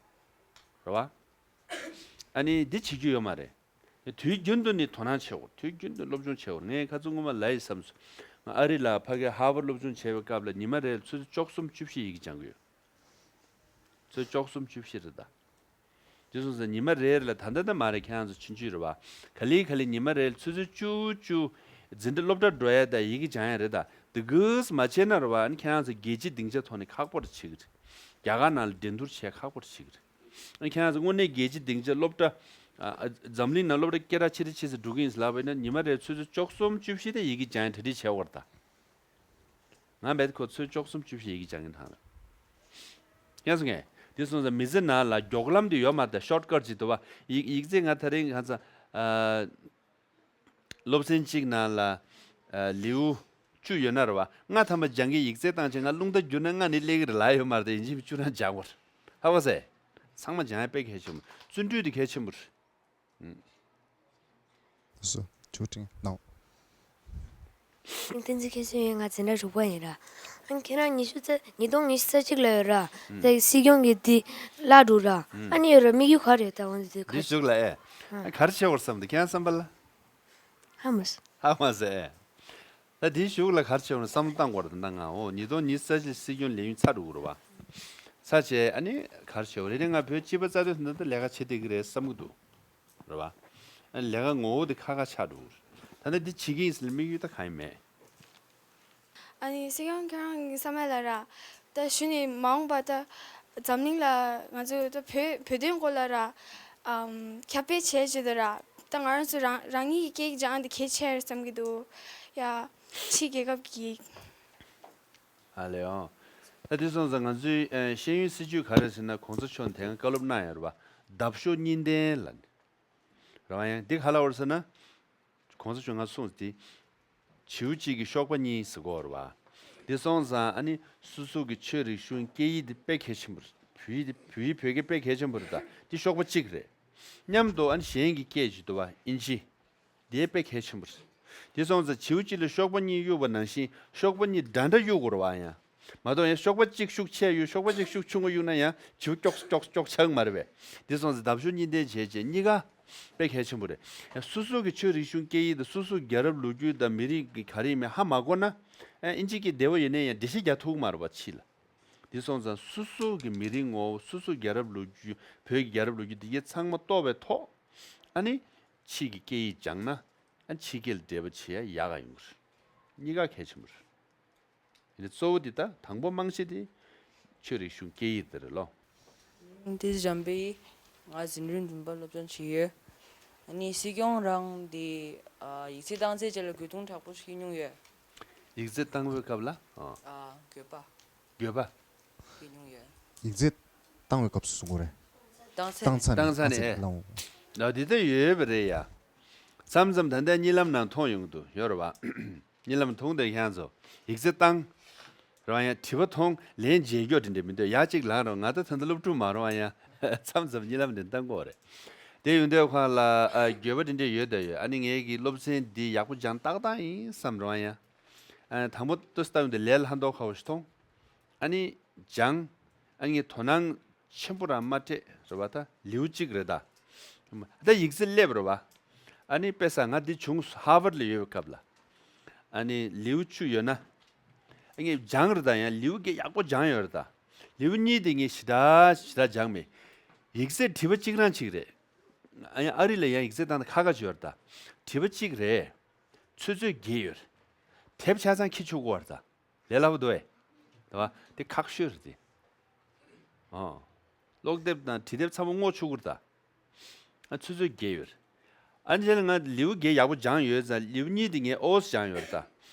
རེད་བ། ཨ་ནི་འདི་བྱེད་རྒྱུ་ཡོད་མ་རེད། དུས་རྒྱུན་དུ་ནི་དོ་སྣང་བྱེད་དགོས། དུས་རྒྱུན་དུ་སློབ་སྦྱོང་བྱེད་དགོས། ངས་ཁ་ཚུར་སྔོན་མ་ལབ་ཡིན་བསམ་སོང་། ང་ཨ་རི་ལ་ཕ་གིར་ཧར་ཝརཌ་སློབ་སྦྱོང་བྱས་པའི་སྐབས་ལ་ཉི་མ་རེར་ཆུ་ཚོད་བཅུ་གསུམ་བཅུ་བཞི་ཡི་གེ་སྦྱང་གི་ཡོད། ཆུ་ཚོད་བཅུ་གསུམ་བཅུ་བཞི་རེད་ད། དེ་སོང་ཙང་ཉི་མ་རེ་རེ་ལ་ད་ལྟ་ད་མ་རེད། ཁྱེད་རང་ཚོ་ཆུང་ཆུང་རེད་བ། ག་ལེ་ག་ལེ་ཉི་མ་རེ་ལ་ཆུ་ཚོད་བཅུ་བཅུ་འཛིན་གྲྭ་སློབ་གྲྭ་འགྲོ་ཡ་དང་ཡི་གེ་སྦྱང་ཡ་རེད་ད། དེ་གུས་མ་བྱས་ན་རེད་བ། ཨ་ནི་ཁྱེད་རང་ཚོ་རྒྱལ་སྤྱིའི་སྡིངས་ཆ་ཐོག་ནས་ཁག་པོ་རེ་བྱེད་ཀྱི་རེད། རྒྱ་གར་ནང་ལ་འགྲན་བསྡུར་བྱེད་ཁག་པོ་ཞིག་རེད། ཨ་ཁྱེད་རང་ཚོ་དངོས་གནས་རྒྱལ་སྤྱི་སྡིངས་ཆ་སློབ་གྲྭ། ཨ་ཨ་འཛམ་གླིང་ནང་སློབ་གྲྭ་སྐད་གྲགས་ཆེ་རེ་ཆེ་ཟེར་འགྲོ་གི་ཡིན་ཟེར་ལབ་པ་ཡིན་ན། ཉི་མ་རེར་ཆུ་ཚོད་བཅུ་གསུམ་བཅུ་བཞི་དེ་ཡི་གེ་སྦྱང་གྲ་སྒྲིག་བྱས་པ་རེད་ད། ང་བས་ཁོ་ཚོས་བཅུ་གསུམ་བཅུ་བཞི་ཡི་གེ་སྦྱང་གི་ཐང་རེད། ཡང་སོང་ངས། དེ་སོང་ཙང་མི་ཚེ་ནང་ལ་མགྱོགས་ལམ་དེ་ཡོད་མ་རེད། ཤོར་ཊི་ཀཊ་ཅིག་འདུག་བ། ཡིག་ཡིག་ཚད་ང་ད་རིང་ཁ་ཚ། ཨ། སློབ་ཚན་གཅིག་ནང་ལ། ཨ། ལེའུ་བཅུ་ཡོད་ན་རེད་བ། ལྔ་ཐམ་པ་སྦྱང་གི་ཡིག་ཚད་བཏང་བྱས་ང་རླུང་རྟ་བསྒྱུར་ན་ལྔ་ནི་སླེབས་ཀྱི་རེད་ལབ་ཡོད་མ་རེད་དེ། ཡིན་གཅིག་མིན་གཅིག་ཆུ་རང་སྦྱང་དགོས་རེད། ཧ་གོ་སོང་ངས། ཚང་མ་སྦྱང་ཡ་དཔེ་གལ་ཆེན་པོ། བརྩོན་འགྲུས་དེ་གལ་ཆེན་པོ་རེད། ཨུམ། སོ། ཆུ་ཁྲིན་ནའོ། བསྟན་འཛིན་མཁྱེན་སོང་ཡོད། ང་འཛིན་གྲྭ་དྲུག་པ་ཡིན་ར། ཨ་ཁྱེད་རང་ཉི་ཤུ་རྩ། ཉིས་སྟོང་ཉི་ཤུ་རྩ་གཅིག་ལ་ཡོད་ར། ཨུམ། དེ་སྲིད་སྐྱོང་གི་དེ་བརླག་འགྲོ་ར། ཨུམ། ཨ་ནི་ཡོད་ར། དམིགས་ཡུལ་ག་རེ་ཡོད་ད་འོང་དེ་ག་འདི་ཞུགས་ལ་ཨེ། ཨ། ག་རེ་བྱེད་དགོས་བསམ་འདུག་ཁྱེད་རང་བསམ་པ་ལ། ཧ་མ་སོང་། ཧ་མ་སོང་ཨེ། ད་དེའི་གཞུག་ལ་ག་རེ་བྱེད་དགོས་ན་བསམ་བློ་བཏང་དགོས་རེད། ད་ང་འོ་ཉིས་སྟོང་ཉི་ཤུ་རྩ་གཅིག་སྲིད་སྐྱོང་ལས་ཡུན་ཚར་འགྲོ་གི་རེད་བ། ཚར་བྱས་ཨ་ནི་ག་རེ་བྱེད་དགོས་རེད། ང་བོད་སྤྱི་པ་རྩ་དོན་དོན་དུ་ལས་ཀ་བྱེད་བསྡད་ཀྱི་རེད་བསམ་གྱི་འདུག་རེད་བ། ཨ་ནི་ལས་ཀ་ངོ་བོ་དེ་ཁ་ཁ་ཆགས་འགྲོ་གི་རེད། ད་ལྟ་འདི་བྱེད་ཀྱི་ཡིན་ཟེར་ལ་དམིགས་ཡུལ་ད་གང་ཡང་མེད། ཨ་ནི་སྲིད་སྐྱོང་ཁྱེད་རང་གི་བསམ་ཡ་ལ་ར། ད་གཞུག་ནས་མ་འོངས་པ་ད་འཛམ་གླིང་ལ་ང་ཚོ་ད་བོད་བོད་དོན་སྐོར་ལ་ར། ཨམ། ཁྱབ་སྤེལ་བྱས་བྱས་ད་ར། ད་ང་རང་ཚོ་རང་རང་ཉིད་ཀྱི་སྐད་སྦྱང་འདི་གལ་ཆེ་རེད་བསམ་གྱི་འདུག་ཡ། ཕྱི་རྒྱལ་ཁབ་ཀྱི། ཨ་ལེ་ཨོ། ད་དེ་སོང་ཙང་ང་ཚོའི་ཨ་ཤེས་ཡོན་སྲིད་བྱུས་ག་རེ་ཟེར་ན། གོང་ས་མཆོག་དེ་སྔ་བཀའ་སློབ་གནང་ཡོད་རེད་བ། འདབ་གཤོག་གཉིས་ལྡན་ལ་ནི། རེད་བ། ཡང་འདི་ག་ལ་བར་ཟེར་ན། གོང་ས་མཆོག་ང་གསུངས་ཏེ། བྱིའུ་གཅིག་གི་གཤོག་པ་གཉིས་ཟེར་གོ་རེད་བ། འདི་སོང་ཙང་ཨ་ནི་སོ་སོ་གི་ཆོས་རིག་གཞུང་སྐད་ཡིག་འདི་དཔེ་གལ་ཆེན་པོ་རེད། བོད་ཡིག་འདི་བོད་ཡིག་བོད་སྐད་དཔེ་གལ་ཆེན་པོ་རེད། ད་འདི་གཤོག་པ་གཅིག་རེད། མཉམ་དུ་ཨ་ནི་གཞན་གྱི་སྐད་ཅིག་འདུག་བ། ཨིན་ཇི། འདི་དཔེ་གལ་ཆེན་པོ་རེད། འདི་སོང་ཙང་བྱིའུ་གཅིག་ལ་གཤོག་པ་གཉིས་གཡུག་པ་ནང་བཞིན་གཤོག་པ་གཉིས་འདྲ་འདྲ་གཡུག་དགོས་རེད་བ། ཡང་མ་གཏོགས་ཡང་གཤོག་པ་གཅིག་ཤུགས་ཆེ་གཡུག་གཤོག་པ་གཅིག་ཤུགས་ཆུང་ངུ་གཡུག་ན་ཡང་བྱིའུ་ཀྱོག་ཀྱོག་ཀྱོག་ཆགས་མ་རེད་པས། འདི་སོང་ཙང་འདབ་གཤོག་གཉིས་ལྡན་བྱས་བྱས་གཉིས་ཀ་དཔེ་གལ་ཆེན་པོ་རེད། ཡང་སོ་སོ་གི་ཆོས་རིག་གཞུང་སྐད་ཡིག་དང་སོ་སོ་རྒྱལ་རབས་ལོ་རྒྱུས་དང་མི་རིགས་ཀྱི་ག་རེ་ཡིན་མིན་ཧ་མ་གོ་ན། ཨ་ཨིན་ཇི་སྐད་བདེ་བོ་ཡོད་ནའི་ཡང་འགྲེལ་བཤད་རྒྱག་ཐུབ་ཀྱི་མ་རེད་པ་ཕྱི་ལ། འདི་སོང་ཙང་སོ་སོ་གི་མི་རིགས་ངོ་བོ། སོ་སོ་རྒྱལ་རབས་ལོ་རྒྱུས། བོད་ཀྱི་རྒྱལ་རབས་ལོ་རྒྱུས་འདི་གའི་ཚང་མ་རྟོགས་པའི་ཐོག་ཨ་ནི་ཕྱི་གི་སྐད་ཡིག་སྦྱངས་ན། ཨ་ཕྱི་སྐད་ལ་འགྲེལ་པ་བྱེད་ཡ་ཡག་ག་ཡོང་གི་རེད། གཉིས་ཀ་གལ་ཆེན་པོ་རེད། ཡིན་ནའི་གཙོ་བོ་འདི་ད་དང་པོ་རྨང་གཞི་དེ་ཆོས་རིག་གཞུང་སྐད་ཡིག་དེ་རེད་ལོ། འདི་འཇམ་པའི། ང་འཛིན་རིམ་བདུན་པ་སློབ་སྦྱོང་བྱེད་ཡོད། ཨ་ནི་སྲིད་སྐྱོང་རང་འདི། ཨ་ཡིག་ཚད་བཏང་ཚད་བཅས་ལ་རྒོལ་རྡུང་དྲག་པོ་ཞིག་མྱོང་ཡོད། ཡིག་ཚད་བཏང་བའི་སྐབས་ལ། ཨ། ཨ་དགོས་པ། དགོས་པ། ཞིག་མྱོང་ཡོད། ཡིག་ཚད་བཏང་བའི་སྐབས་སུ་གསུང་གི་རེད། བཏང་ཚད། བཏང་ཚར་ནས། བཏང་ཚར་ནས། ཨ་ཚད་ཨེ། ལངས། ལ་འདི་ལྟ་ཡོད་པ་རེད་ཡ། མཚམས་མཚམས་ད་ལྟའི་གཉིད་ལམ་ནང་མཐོང་ཡོང་གི་འདུག་ཡོད་རེད་བ། གཉིད་ལམ་མཐོང་དུས་ཁྱེད་ཚོ་ཡིག་ཚད་བཏང་། རེད་བ། ཡང་དྲི་བ་མཐོང་ལན་འཇལ་རྒྱུ་དེ་འདྲ་མི་འདུག་ཡ་གཅིག་ལངས་རོགས། ང་ད་ད་ལྟ་སློབ་ཕྲུག་མ་རེད་བ། ཡང་མཚམས་མཚམས་གཉིད་ལམ་དེ་བཏང་གི་ཡོད་རེད། དེ་ཡོང་དུས་ཁོང་ལ་ཨ་འགྱོད་པ་དེ་འདྲ་ཡོད་དོ་ཡོད། ཨ་ནི་ངས་ཀྱི་སློབ་ཚན་འདི་ཡག་པོ་སྦྱངས་ཏག་ཏག་ཡིན་བསམ་རེད་བ། ཡང་ཨ་དང་པོ་ལྟོས་ལྟ་ཡོང་དུས་ལས་སླ་མདོག་ཁ་པོ་ཞིག་མཐོང་། ཨ་ནི་སྦྱངས། ཨ་ནི་ངས་དོ་སྣང་ཆེན་པོ་རང་མ་སྤྲད་རེད་བ། ད་ལེའུ་གཅིག་རེད་ད། ད་ཡིག་ཚད་སླེབས་རེད་བ། ཨ་ནི་དཔེ་ས་ང་འདི་བྱུང་ཧར་ཝར་ལ་ཡོད་པའི་སྐབས་ལ། ཨ་ནི་ལེའུ་བཅུ་ཡོད་ན། ཨ་ངས་སྦྱངས་རེད་ད། ཡང་ལེའུ་བརྒྱད་ཡག་པོ་སྦྱངས་ཡོད་རེད་ད། ལེའུ་གཉིས་དེ་ངས་ཞེ་དྲག་ཞེ་དྲག་སྦྱངས་མེད། ཡིག་ཚད་དྲི་བ་གཅིག་རང་གཅིག་རེད། ཨ་ཡང་ཨ་རི་ལ་ཡང་ཡིག་ཚད་བཏང་ན་ཁག་ཁག་ཅིག་ཡོད་རེད་ད། དྲི་བ་གཅིག་རེད། ཆུ་ཚོད་བརྒྱད་ཡོད་རེད། དེབ་ཆ་ཚང་འཁྱེར་ཆོག་གི་ཡོད་རེད་ད། ལས་སླ་པོ་འདུག་ཨེ། རེད་བ། དེ་ཁག་ཤོས་རེད་དེ། ཨོ། ཀློག་དེབ་དང་བྲིས་དེབ་ཚང་མ་སྔོག་ཆོག་གི་རེད་ད། ཨ་ཆུ་ཚོད་བརྒྱད་ཡོད་རེད། ཨ་ནི་རྗེས་ལ་ང་ལེའུ་བརྒྱད་ཡག་པོ་སྦྱངས་ཡོད་ཙང་ལེའུ་གཉིས་དེ་ངས་ཨོ་ཙམ་སྦྱངས་ཡོད་རེད་ད།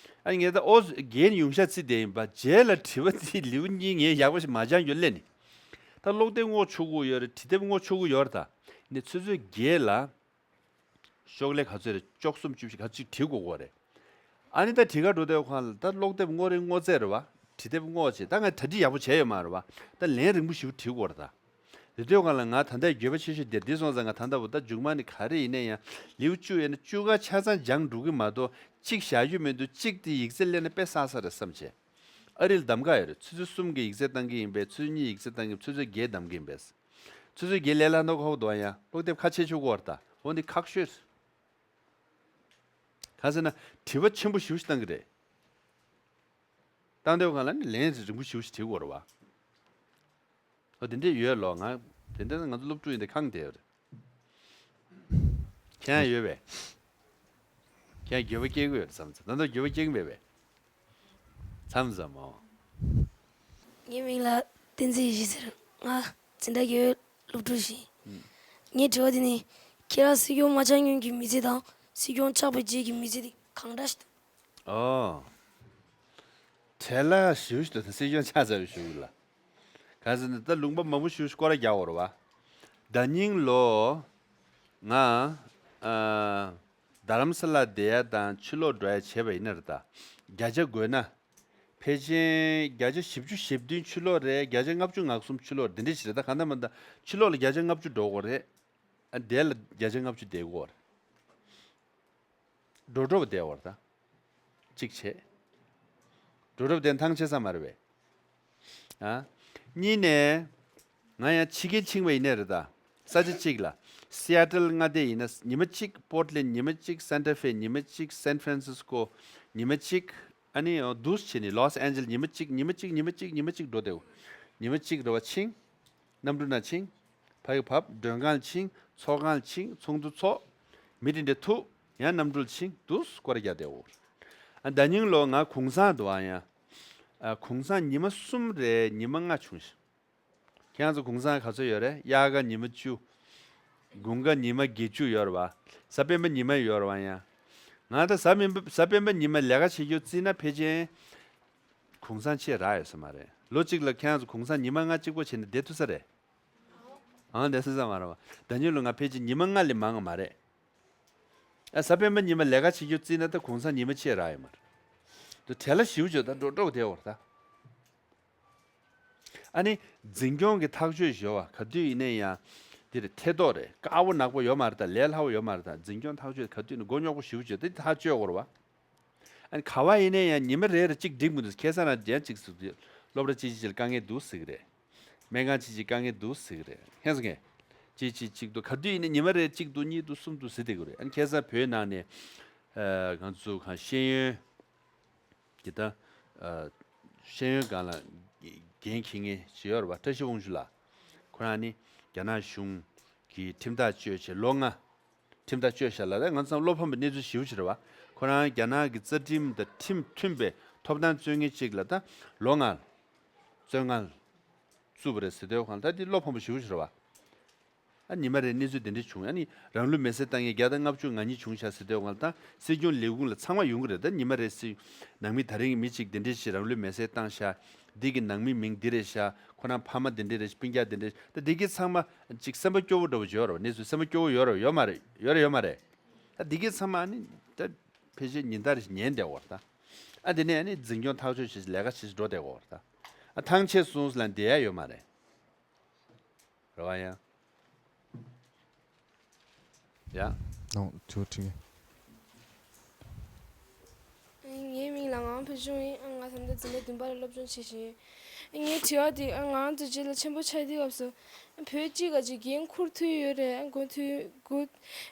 ཨ་ངས་ད་ཨོ་ཙམ་བརྒྱད་ནི་ཡོང་ཤག་ཚིག་དེ་ཡིན་པ། རྗེས་ལ་དྲི་བ་དེ་ལེའུ་གཉིས་ངས་ཡག་པོ་ཞིག་མ་སྦྱངས་རྒྱུ་སླེབས་ནི། ད་ཀློག་དེབ་སྔོག་ཆོག་གི་ཡོད་རེད། བྲིས་དེབ་སྔོག་ཆོག་གི་ཡོད་རེད་ད། ནི་ཆུ་ཚོད་བརྒྱད་ལ། ཤོག་ལྷེ་ག་ཚོད་རེད། བཅུ་གསུམ་བཅུ་བཞི་ག་ཚོད་བྲིས་དགོས་ཀྱི་རེད། ཨ་ནི་ད་བྲིས་ག་འགྲོ་དུས་ཁོང་ལ་ད་ཀློག་དེབ་སྔོག་རིང་སྔོག་ཚད་རེད་བ། བྲིས་དེབ་སྔོག་བྱས། ད་ང་གྲ་སྒྲིག་ཡག་པོ་བྱས་ཡོད་མ་རེད་བ། ད་ལན་རིང་པོ་ཞིག་བྲིས་དགོས་རེད་ད། དེ་དུས་ཁོང་ལ་ང་ད་ལྟ་འགྱོད་པ་ཆེ་ཤོས་དེ་འདི་སོང་ཙང་། ང་ད་ལྟ་བུ་ད་མཇུག་མ་ནི་ག་རེ་ཡིན་ན་ཡང་ལེའུ་བཅུ་ཡོད་ན་བཅུ་ཀ་ཆ་ཚང་སྦྱངས་འགྲོ་གི་མ་གཏོགས་གཅིག་བཞག་རྒྱུ་མི་འདུག་གཅིག་དེ་ཡིག་ཚད་སླེབས་ན་དཔེ་བསགས་ས་རེད་བསམ་བྱས། ཨ་རི་ལ་གདམ་ག་ཡོད་རེད། ཆུ་ཚོད་གསུམ་གྱི་ཡིག་ཚད་བཏང་གི་ཡིན་པས། ཆུ་ཚོད་གཉིས་ཡིག་ཚད་བཏང་གི་ཡིན། ཆུ་ཚོད་བརྒྱད་གདམ་གི་ཡིན་པས། ཆུ་ཚོད་བརྒྱད་ལས་སླ་མདོག་ཁ་པོ་འདུག་ཨ། ཡང་ཀློག་དེབ་ཁ་ཕྱེ་ཆོག་གི་ཡོད་རེད་ད། འོ་འདི་ཁག་ཤོས་རེད། གང་ཟེར་ན་དྲི་བ་ཆེན་པོ་ཞེ་པོ་ཞིག་བཏང་གི་རེད། བཏང་དུས་སྒང་ལ་ནི་ལན་རིང་པོ་ཞེ་པོ་ཞིག་བྲིས་དགོས་རེད་བ། འོ་དེ་འདྲས་ཡོད་ལོ། ང་དེ་འདྲས་ང་ཚོ་སློབ་ཕྲུག་ཡིན་དེ་ཁེངས་བསྡད་ཡོད་རེད། ཁྱེད་ཡང་ཡོད་པས། ཁྱེད་ཡང་འགྱོད་པ་སྐྱེ་གི་ཡོད་རེད་མཚམས་མཚམས། ད་ལྟ་འགྱོད་པ་སྐྱེ་གི་མེད་པས། མཚམས་མཚམས་འོ། ངའི་མིང་ལ་ བསྟན་འཛིན་ཡེ་ཤེས་ཟེར། ང་འཛིན་གྲྭ་བརྒྱད་པའི་སློབ་ཕྲུག་ཞིག་ཡིན། ངའི་དྲི་བ་དེ་ནི། ཁྱེད་རང་སྲིད་སྐྱོང་མ་ཆགས་སྔོན་གྱི་མི་ཚེ་དང་སྲིད་སྐྱོང་ཆགས་པའི་རྗེས་ཀྱི་མི་ཚེ་དེ་གང་འདྲ་ཞིག་འདུག་ཨོ། བྲེལ་བ་ཞེ་པོ་ཞིག་འདུག་སྲིད་སྐྱོང་ཆགས་ཚར་བའི་གཞུག་ལ། གང་ཟེར་ན་ད་ལུང་པ་མང་པོ་ཞེ་པོ་ཞིག་སྐོར་ར་རྒྱག་དགོས་རེད་བ། ད་ནིང་ལོ། ང་། ཨ། རྡ་རམ་ས་ལ་བསྡད་ཡ་དང་ཕྱི་ལོགས་འགྲོ་ཡ་བྱས་པ་ཡིན་ན་རེད་ད། བརྒྱ་ཆ་བགོས་ན། ཕལ་ཆེར་བརྒྱ་ཆ་བཞི་བཅུ་ཞེ་བདུན་ཕྱི་ལོགས་རེད། བརྒྱ་ཆ་ལྔ་བཅུ་ང་གསུམ་ཕྱི་ལོགས་འདི་འདྲ་ཞིག་རེད། ད་གང་ལྟར་མ་ད་ཕྱི་ལོགས་ལ་བརྒྱ་ཆ་ལྔ་བཅུ་འགྲོ་དགོས་རེད། ཨ་འདི་ལ་བརྒྱ་ཆ་ལྔ་བཅུ་བསྡད་དགོས་རེད། འགྲོ་འགྲོ་བ་བསྡད་དགོས་རེད་ད། གཅིག་བྱས། འགྲོ་འགྲོ་བ་བསྡད་ཐང་ཆད་ས་མ་རེད་པས། ཨ། གཉིས་ནས། ང་ཡང་ཕྱི་རྒྱལ་ཕྱིན་པ་ཡིན་ནའི་རེད་ད། ས་ཆ་གཅིག་ལ། སི་ཨ་ཏལ་མངའ་སྡེ་ཡིན་ན་ཉི་མ་གཅིག་པོར་ཊི་ལེན་ཌི་ཉི་མ་གཅིག་སན་ཊ་ཧྥེ་ཉི་མ་གཅིག་སན་ཧྥ་རན་སིས་ཀོ་ཉི་མ་གཅིག་ཨ་ནི་འདུག་སེ་བྱས་ནས་ལོས་ཨན་ཇེ་ལིས་ཉི་མ་གཅིག་ཉི་མ་གཅིག་ཉི་མ་གཅིག་ཉི་མ་གཅིག་ཉི་མ་གཅིག་འགྲོ་བསྡད། ཉི་མ་གཅིག་རེ་བ་ཕྱིན། གནམ་གྲུ་ནང་ཕྱིན། ཕ་གི་བབས། མགྲོན་ཁང་ཕྱིན། ཚོགས་ཁང་ཕྱིན། ཚོགས་འདུ་ཚོགས། མི་དེ་འདྲ་ཐུག་ཡང་གནམ་གྲུ་ཕྱིན། འདུག་སེ་སྐོར་རྒྱག་བསྡད་འོ། ཨ་ད་ནིང་ལོ་ང་གུང་སེང་འདུག་ཨ་ཡང་། ཨ་གུང་སེང་ཉི་མ་གསུམ་རེད། ཉི་མ་ལྔ་བྱུང་ཤག་ཁྱེད་རང་ཚོ་གུང་སེང་ག་ཚོད་ཡོད་རེད། དབྱར་ཁ་ཉི་མ་བཅུ། དགུན་ཁ་ཉི་མ་བརྒྱད་ཅུ་ཡོད་རེད་བ། གཟའ་སྤེན་པ་ཉི་མ་ཡོད་རེད་བ་ཡང་། ང་ད་གཟའ་སྤེན་པ་གཟའ་སྤེན་པ་ཉི་མ་ལས་ཀ་བྱེད་རྒྱུ་བརྩིས་ན་ཕལ་ཆེར་གུང་སེང་ཆེས་རག་ཡོད་ས་མ་རེད། ལོ་གཅིག་ལ་ཁྱེད་རང་ཚོ་གུང་སེང་ཉི་མ་ལྔ་གཅིག་པོ་བྱས་ན་བསྡད་ཐུབ་ས་རེད། ཨང་བསྡད་ཐུབ་ས་མ་རེད་བ། ད་ཉིན་ལོ་ང་ཕལ་ཆེར་ཉི་མ་ལྔ་ལས་མང་བ་མ་རེད། ཨ་གཟའ་སྤེན་པ་ཉི་མ་ལས་ཀ་བྱེད་རྒྱུ་བརྩིས་ན་ད་གུང་སེང་ཉི་མ་ཆེས་རག་ཡོད་མ་རེད། དུ་བྲེལ་བ་ཞེ་པོ་བྱོས་ད་འགྲོ་འགྲོ་བ་དེ་བར་ད། ཨ་ནི། འཛིན་སྐྱོང་གི་ཐག་གཅོད་ཞུ་བ་ག་དུས་ཡིན་ནའི་ཡང་། འདིར་ཐེ་གཏོགས་རེད། དཀར་པོ་ནག་པོ་ཡོད་མ་རེད་ད། ལས་སླ་པོ་ཡོད་མ་རེད་ད། འཛིན་སྐྱོང་ཐག་གཅོད་ག་དུས་ནས་མགོ་རྙོག་པོ་ཞེ་པོ་བྱོས་ཏེ་ཐག་གཅོད་དགོས་རེད་བ། ཨ་ནི་ག་བ་ཡིན་ནའི་ཡང་ཉི་མ་རེ་རེ་གཅིག་འགྲིག་མི་འདུག་ཁ་སང་རང་རྒྱན་གཅིག་ཟེར་དུས་སློབ་གྲྭ་གཅིག་གཅིག་ལ་དཀའ་ངལ་འདུག་ཟེར་གི་རེད། སྨན་ཁང་གཅིག་གཅིག་དཀའ་ངལ་འདུག་ཟེར་གི་རེད། ཧེ་སོང་ངས། གཅིག་གཅིག་གཅིག་འདུག་ག་དུས་ཡིན་ནའི་ཉི་མ་རེ་གཅིག་འདུག་གཉིས་འདུག་གསུམ་འདུག་ཟེར་བསྡད་གི་རེད། ཨ་ནི་ཁ་སང་བོད་ནང་ནས། ཨ་ང་ཚོ་གང་ཤེས་ཡོན། དེ་ལྟར། ཨ་ཤེས་ཡོན་སྒང་ལ་འགན་འཁྱེར་མཁན་ཞིག་ཡོད་རེད་བ། བཀྲ་ཤིས་དབང་ཕྱུག་ལགས། ཁོ་རང་ནི་རྒྱ་ནག་གཞུང་གི་ཁྲིམས་ཐག་གཅོད་བྱས་ལོ་ལྔ། ཁྲིམས་ཐག་གཅོད་བཞག་ལ་ད་ང་ཚོ་བློ་ཕམ་པའི་གནས་ཚུལ་ཞེ་པོ་ཞིག་རེད་བ། ཁོ་རང་རྒྱ་ནག་གི་རྩ་ཁྲིམས་དང་ཁྲིམས་མཐུན་པའི་ཐོབ་ཐང་རྩོད་མཁན་གཅིག་ལ་ད་ལོ་ལྔ། བཙོན་ཁང་བཙུགས་པ་རེད་ཟེར་དུས་གང་ལ་ད་འདི་བློ་ཕམ་པོ་ཞེ་པོ་ཞིག་རེད་བ། ཨ་ཉི་མ་རེ་གནས་ཚུལ་དེ་འདྲ་བྱུང་། ཨ་ནི་རང་ལུས་མེར་སྲེག་བཏང་མཁན་བརྒྱ་དང་ལྔ་བཅུ་ང་གཉིས་བྱུང་ཤག་ཟེར་དུས་གང་ལ་ད་སྲིད་སྐྱོང་ལས་ཁུངས་ལ་ཚང་མ་ཡོང་གི་རེད། ད་ཉི་མ་རེ་སྲིད་ནང་མི་ད་རིང་མི་གཅིག་དེ་འདྲ་ཞིག་རང་ལུས་མེར་སྲེག་བཏང་ཤག་འདི་གི་ནང་མི་མིང་འདི་རེད་ཤག་ཁོ་རང་ཕ་མ་དེ་འདྲ་རེད། སྤུན་ཀྱག་དེ་འདྲ་རེད། ད་འདི་གི་ཚང་མ་ཅིག་སེམས་པ་སྐྱོ་བོ་འདྲ་བོ་ཡོད་རེད་བ། གནས་ཚུལ་སེམས་པ་སྐྱོ་བོ་ཡོད་རེད་ཡོད་མ་རེད། ཡོད་རེད་ཡོད་མ་རེད། ད་འདི་གི་ཚང་མ་ཨ་ནི་ད་ཕལ་ཆེར་ཉིན་ལྟར་ཉན་བསྡད་ཡོད་རེད་ད། ཨ་དེ་ནས་ཨ་ནི་འཛིན་སྐྱོང་ཐག་གཅོད་བྱེད་ལས་ཀ་བྱེད་འགྲོ་བསྡད་ཡོད་རེད་ད། ཨ་ཐང་ཆད་སོང་ལ་བསྡད་ཡ་ཡོད་མ་རེད། རེད་བ་ཡ། ཡ། ནོ་ཅོ་ཁྲི། ངའི་མིང་ལ་ངག་དབང་ཕུན་ཚོགས་ཡིན། ང་ཟླ་བདུན་པ་ལ་སློབ་སྦྱོང་བྱེད་བཞིན་ཡོད། ངའི་དྲི་བ་དེ་ང་ཚོ་རྗེས་ལ་ཆེན་པོ་ཆགས་དུས་སྐབས་སུ་བོད་སྤྱི་ག་ཅིག་འགན་འཁུར་ཐུབ་ཡོད་རེད། འགོ་ཐུབ་འགོ་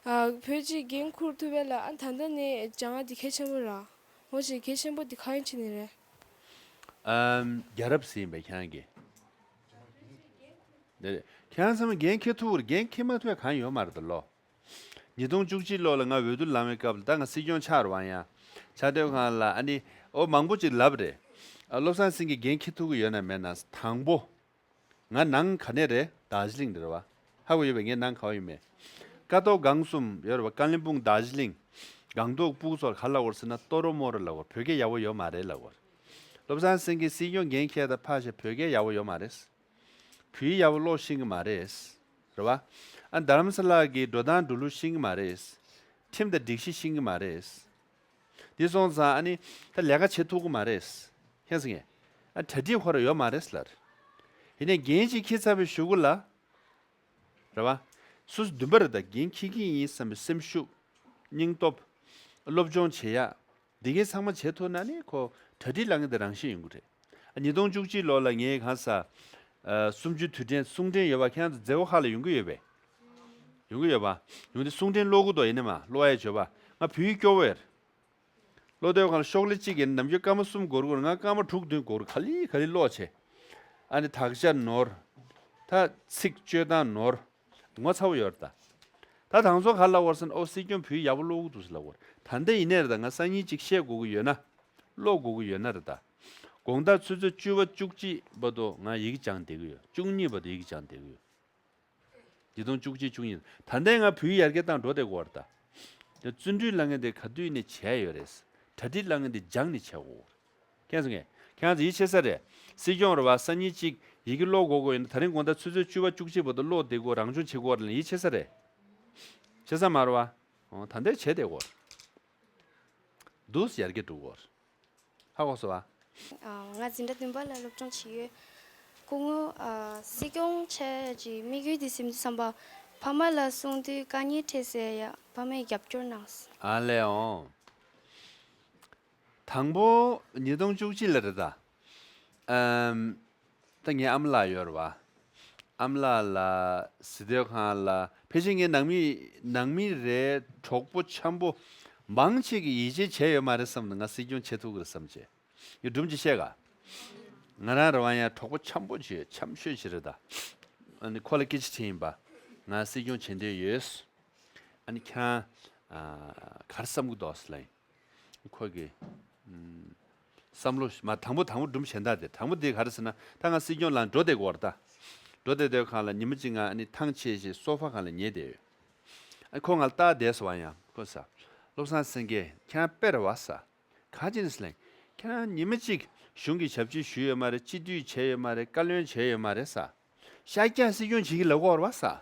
བོད་སྤྱི་འགན་འཁུར་ཐུབ་པ་ལ་ཨ་ད་ལྟ་ནས་སྦྱང་བ་དེ་གལ་ཆེན་པོ་རེད། འོ་ཞེས་གལ་ཆེན་པོ་དེ་ག་ཡིན་ཕྱིན་ནི་རེད། ཨམ། རྒྱལ་རབས་ཟེར་ཡིན་པས་ཁྱེད་རང་གིས། འདི་རེད། ཁྱེད་རང་ཚང་མ་འགན་འཁྱེར་ཐུབ་རེད། འགན་འཁྱེར་མ་ཐུབ་ཡ་གང་ཡོད་མ་རེད་ད་ལོ། ཉིས་སྟོང་བཅུ་གཅིག་ལོ་ལ་ང་འོས་བསྡུ་ལངས་པའི་སྐབས་ལ་ད་ང་སྲིད་སྐྱོང་ཆགས་རེད་བ་ཡང་། ཆགས་དུས་སྒང་ལ་ཨ་ནི་ཨོ་མང་པོ་ཅིག་ལབ་རེད། ཨ་བློ་བཟང་སེང་གེ་འགན་འཁྱེར་ཐུབ་ཀྱི་ཡོད་ན་མེད་ན། དང་པོ། ང་ནང་ག་ནས་རེད། རྡོ་རྗེ་གླིང་ནས་རེད་བ། ཧ་གོ་ཡོད་པས་ངའི་ནང་ག་བ་ཡིན་མེད། ཀ་ཐོག་སྒང་གསུམ་ཡོད་རེད་བ། ཀ་ལིམ་པོང་། རྡོ་རྗེ་གླིང་། སྒང་ཏོག་སྤུ་གུ་ཚོར་ག་ལབ་ཡོད་ཟེར་ན། ཏོ་རོ་མོ་རོ་ལབ་ཡོད། བོད་སྐད་ཡག་པོ་ཡོད་མ་རེད་ལབ་ཡོད། བློ་བཟང་སེང་གེ་སྲིད་སྐྱོང་འགན་འཁྱེར་དང་ཕར་བཞག་བོད་སྐད་ཡག་པོ་ཡོད་མ་རེད། བོད་ཡིག་ཡག་པོ་ཀློག་ཤེས་ཀྱི་མ་རེད། རེད་བ། ཨ་རྡ་རམ་ས་ལ་གི་འགྲོ་སྟངས་འགྲོ་ལུགས་ཤེས་ཀྱི་མ་རེད། ཁྲིམས་དང་སྒྲིག་གཞི་ཤེས་ཀྱི་མ་རེད། འདི་སོང་ཙང་ཨ་ནི་ད་ལས་ཀ་བྱེད་ཐུབ་ཀྱི་མ་རེད། ཧེ་སོང་ངས། ཨ་གྲ་སྒྲིག་ཁོ་རང་ཡོད་མ་རེད་ལབ། ཡིན་ནའི་འགན་ཅིག་འཁྱེར་ཚར་བའི་གཞུག་གུ་ལ། རེད་བ། སོ་སོ་འདུན་པ་རེད་ད། འགན་འཁྱེར་གྱི་ཡིན་བསམ་པའི་སེམས་ཤུགས། སྙིང་སྟོབས། སློབ་སྦྱོང་བྱེད་ཡག་འདི་གའི་ཚང་མ་བྱེད་ཐུབ་ན་ནི་ཁོ་གྲ་སྒྲིག་ལ་ངེས་དེ་རང་བཞིན་ཡོང་གི་རེད། ཉིས་སྟོང་བཅུ་གཅིག་ལོ་ལ་ངས་གང་ཟག་སུམ་ཅུ་དུས་དྲན་གསུང་འཕྲིན་ཡོད་པ་ཁྱེད་རང་ཚོ་མཛད་སྒོ་ཁག་ལ་ཡོང་གི་ཡོད་པས། ཡོང་གི་ཡོད་པ། ཡོང་དུས་གསུང་འཕྲིན་ཀློག་གི་འདུག་ཡིན་ནི་མ་ཀློག་ཡ་བྱོས་པ། ང་བོད་ཡིག་སྐྱོ་བོ་ཡོད། ཀློག་དུས་སྒང་ལ་ཤོག་ལྷེ་གཅིག་ཡིན་ནམ་རྒྱུན་སྐར་མ་གསུམ་འགོར་འགོར། ང་སྐར་མ་དྲུག་བདུན་འགོར། ག་ལེ་ག་ལེ་ཀློག་བྱས། ཨ་ནི་དག་ཆ་ནོར། ད་ཚིག་བཅོས་སྟངས་ནོར། ངོ་ཚ་བོ་ཡོད་རེད་ད། ད་དང་ཚོ་ག་ལབ་ཡོད་ཟེར་ན། ཨོ་སྲིད་སྐྱོང་བོད་ཡིག་ཡག་པོ་ཀློག་གི་འདུག་ཟེར་ལབ་ཡོད་རེད། ད་ལྟ་ཡིན་ནའི་རེད་ད། ང་སང་ཉིན་གཅིག་བཤད་དགོས་ཀྱི་ཡོད་ན། ཀློག་དགོས་ཀྱི་ཡོད་ན་རེད་ད། དགོང་དག་ཆུ་ཚོད་བཅུ་པ་བཅུ་གཅིག་བར་དུ་ང་ཡི་གེ་སྦྱངས་བསྡད་ཀྱི་ཡོད། བཅུ་གཉིས་བར་དུ་ཡི་གེ་སྦྱངས་བསྡད་ཀྱི་ཡོད། ཉིས་སྟོང་བཅུ་གཅིག་བཅུ་གཉིས། ད་ལྟའི་ང་བོད་ཡིག་ཡར་རྒྱས་བཏང་འགྲོ་བསྡད་ཀྱི་ཡོད་རེད་ད། དེ་བརྩོན་འགྲུས་ལབ་མཁན་དེ་ག་དུས་ནས་བྱས་ཡོད་རེད། གྲ་སྒྲིག་ལབ་མཁན་དེ་སྦྱངས་ནས་བྱས་ཡོད་རེད། མཁྱེན་སོང་ངས། ཁྱེད་རང་ཚོ་ཡིད་ཆེས་ས་རེད། སྲིད་སྐྱོང་རེད་བ། སང་ཉིན་གཅིག་ཡི་གེ་ཀློག་དགོས་དགོས་ཡིན་ན། ད་རིང་དགོང་དག་ཆུ་ཚོད་བཅུ་པ་བཅུ་གཅིག་བར་དུ་ཀློག་བསྡད་དགོས། རང་སྦྱོང་བྱེད་དགོས་རེད་ལབ་ན་ཡིད་ཆེས་ས་རེད། ཆེས་ས་མ་རེད་བ། འོ་ད་ལྟའི་བྱས་བསྡད་དགོས་རེད། འདུག་སེ་ཡར་རྒྱས་འགྲོ་དགོས་རེད། ཧ་གོ་སོང་བ། ཨ། ང་འཛིན་གྲྭ་བདུན་པ་ལ་སློབ་སྦྱོང་བྱེད་ཡོད། སྐུ་ངོ། ཨ། སྲིད་སྐྱོང་བྱས་ཀྱི་དམིགས་ཡུལ་དེ་ཟིན་དུས་ཙམ་པ། ཕ་མ་ལ་གསུང་དུས་དཀའ་ངལ་འཕྲད་སའི་ཡ། ཕ་མས་རྒྱབ་སྐྱོར་གནང་། ཨ་ལས་འོང་། དང་པོ་ཉིས་སྟོང་བཅུ་གཅིག་ལ་རེད་ད། ཨམ། ད་ངའི་ཨ་མ་ལགས་ཡོད་རེད་བ། ཨ་མ་ལགས་ལ་གཟིགས་སྡོད་ཁང་ལ་ཕལ་ཆེར་ངའི་ནང་མི་ནང་མི་རེད། གྲོགས་པོ་འཆམ་པོ་མང་ཆེ་གིས་ཡིད་ཆེས་བྱས་ཡོད་མ་རེད་བསམ་འདུག་ང་སྲིད་སྐྱོང་བྱེད་ཐུབ་ཀྱི་རེད་བསམ་བྱས། ངས་སྒྲུང་ཅིག་བཤད་ག་ང་རང་རེད་བ་ཡང་གྲོགས་པོ་འཆམ་པོ་བྱས། འཆམ་ཤོས་ཅིག་རེད་ད། ཨ་ནི་ཁོ་ལ་སྐད་ཆ་དྲིས་ཡིན་པ། ང་སྲིད་སྐྱོང་བྱེད་འདོད་ཡོད། ཨ་ནི་ཁྱེད་རང་ག་རེ་བསམ་གྱི་འདུག་ཟེར་ལབ་ཡིན། ཁོ་གིས་ཨམ། བསམ་བློ་མ། དང་པོ་དང་པོ་སྒྲུང་གཞན་དག་དེ། དང་པོ་དེ་ག་རེ་ཟེར་ན། ད་ང་སྲིད་སྐྱོང་ལངས་འགྲོ་བསྡད་ཀྱི་ཡོད་རེད་ད། འགྲོ་བསྡད་སྡོད་ཁང་ལ་ཉི་མ་གཅིག་ང་ཨ་ནི་ཐང་ཆད་བྱས་སོ་ཕ་སྒང་ལ་ཉལ་བསྡད་ཡོད། ཨ་ཁོ་ང་ལ་ལྟ་བསྡད་སོང་བ་ཡང་། ཁོས་ཟེར། བློ་བཟང་སེང་གེ་ཁྱེད་རང་དཔེ་རེད་བ་ཟེར། ག་ཅི་ནས་ལན། ཁྱེད་རང་ཉི་མ་གཅིག་གཞུང་གི་ཞབས་ཕྱི་ཞུས་ཡོད་མ་རེད། སྤྱི་འཐུས་བྱས་ཡོད་མ་རེད། བཀའ་བློན་བྱས་ཡོད་མ་རེད་ཟེར། ཤར་རྒྱག་སྲིད་སྐྱོང་བྱེད་ཀྱི་ལབ་ཀྱི་ཡོད་རེད་བ་ཟེར།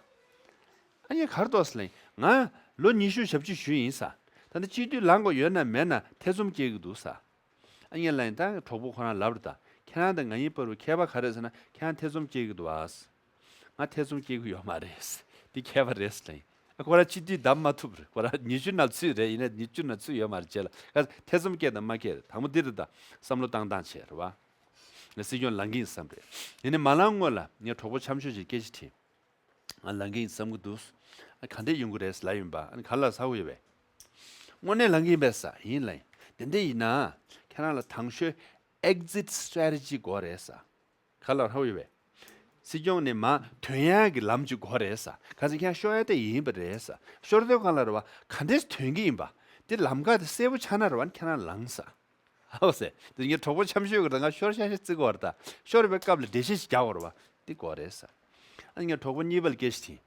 ཨ་ནི་ག་རེ་འདུག་ཟེར་ལབ་ཡིན། ང་ལོ་ཉི་ཤུ་ཞབས་ཕྱི་ཞུས་ཡིན་ཟེར། ད་ལྟ་སྤྱི་འཐུས་ལངས་དགོས་ཡོད་ན་མེད་ན་ཐེ་ཚོམ་སྐྱེ་གི་འདུག་ཟེར། ཨ་ནི་ལབ་ཡིན། ད་གྲོགས་པོ་ཁོ་རང་ལབ་རེད་ད། ཁྱེད་རང་དང་ང་གཉིས་བར་དུ་ཁྱད་པར་ག་རེ་ཟེར་ན། ཁྱེད་རང་ཐེ་ཚོམ་སྐྱེ་གི་འདུག་ཨ་ཟེར། ང་ཐེ་ཚོམ་སྐྱེ་གི་ཡོད་མ་རེད། འདི་ཁྱད་པར་རེད་ཟེར་ལབ་ཡིན། ཨ་ཁོ་རང་སྤྱི་འཐུས་བདམས་མ་ཐུབ་རེད། ཁོ་རང་ཉི་ཤུ་ནང་ཚུད་རེད། ཡིན་ན་ཉི་ཤུ་ནང་ཚུད་ཡོད་མ་རེད། བྱས་ལ་ཁ་ཐེ་ཚོམ་སྐྱེ་དང་མ་སྐྱེ་རེད། དང་པོ་འདི་རེད་ད། བསམ་བློ་བཏང་སྟངས་བྱས་རེད་བ། ང་སྲིད་སྐྱོང་ལངས་ཀྱི་ཡིན་བསམ་རེད། ཡིན་ནའི་མ་ལངས་སྔོན་ལ་ངས་གྲོགས་པོ་འཆམ་ཤོས་ཤིག་སྐད་ཆ་དྲིས། ང་ལངས་ཀྱི་ཡིན་བསམ་གྱི་འདུག་ཨ་ག་འདྲས་ཡོང་གི་རེད་ལབ་ཡིན་པ། ཨ་ནི་ག་ལ་ཟ་འོས་ཡོད་པས། དངོས་གནས་ལངས་ཀྱི་ཡིན་པས་ཟེར། ཡིན་ལབ་ཡིན། དེ་འདྲས་ཡིན་ན་ཁྱེད་རང་ལ་དང་ཤོས་exit strategy དགོས་རེད་ཟེར། ག་ལ་ཧ་གོ་ཡོད་པས། སྲིད་སྐྱོང་ནས་མར་ཐོན་ཡག་གི་ལམ་ཅིག་དགོས་རེད་ཟེར། ག་ཚོད་ཁྱེད་རང་ཤོར་ཡག་དེ་ཡིན་པ་རེད་ཟེར། ཤོར་དུས་སྒང་ལ་རེད་བ། ག་འདྲས་ཐོན་གྱི་ཡིན་པ། དེ་ལམ་ཁ་དེ་གསལ་པོ་ཆགས་ན་རེད་བ། ཁྱེད་རང་ལངས་ཟེར། ཧ་གོ་སོང་ངས། དེ་ངའི་གྲོགས་པོ་འཆམ་ཤོས་ཀྱིས་ད་ང་ཤོར་ཤག་ཤག་བརྩི་གི་ཡོད་རེད་ད། ཤོར་བའི་སྐབས་ལ་འགྲེལ་བཤད་ཅིག་རྒྱག་དགོས་རེད་བ། དེ་དགོས་རེད་ཟེར། ཨ་ནི་ངའི་གྲོགས་པོ་གཉིས་པ་ལ་སྐད་ཆ་དྲིས།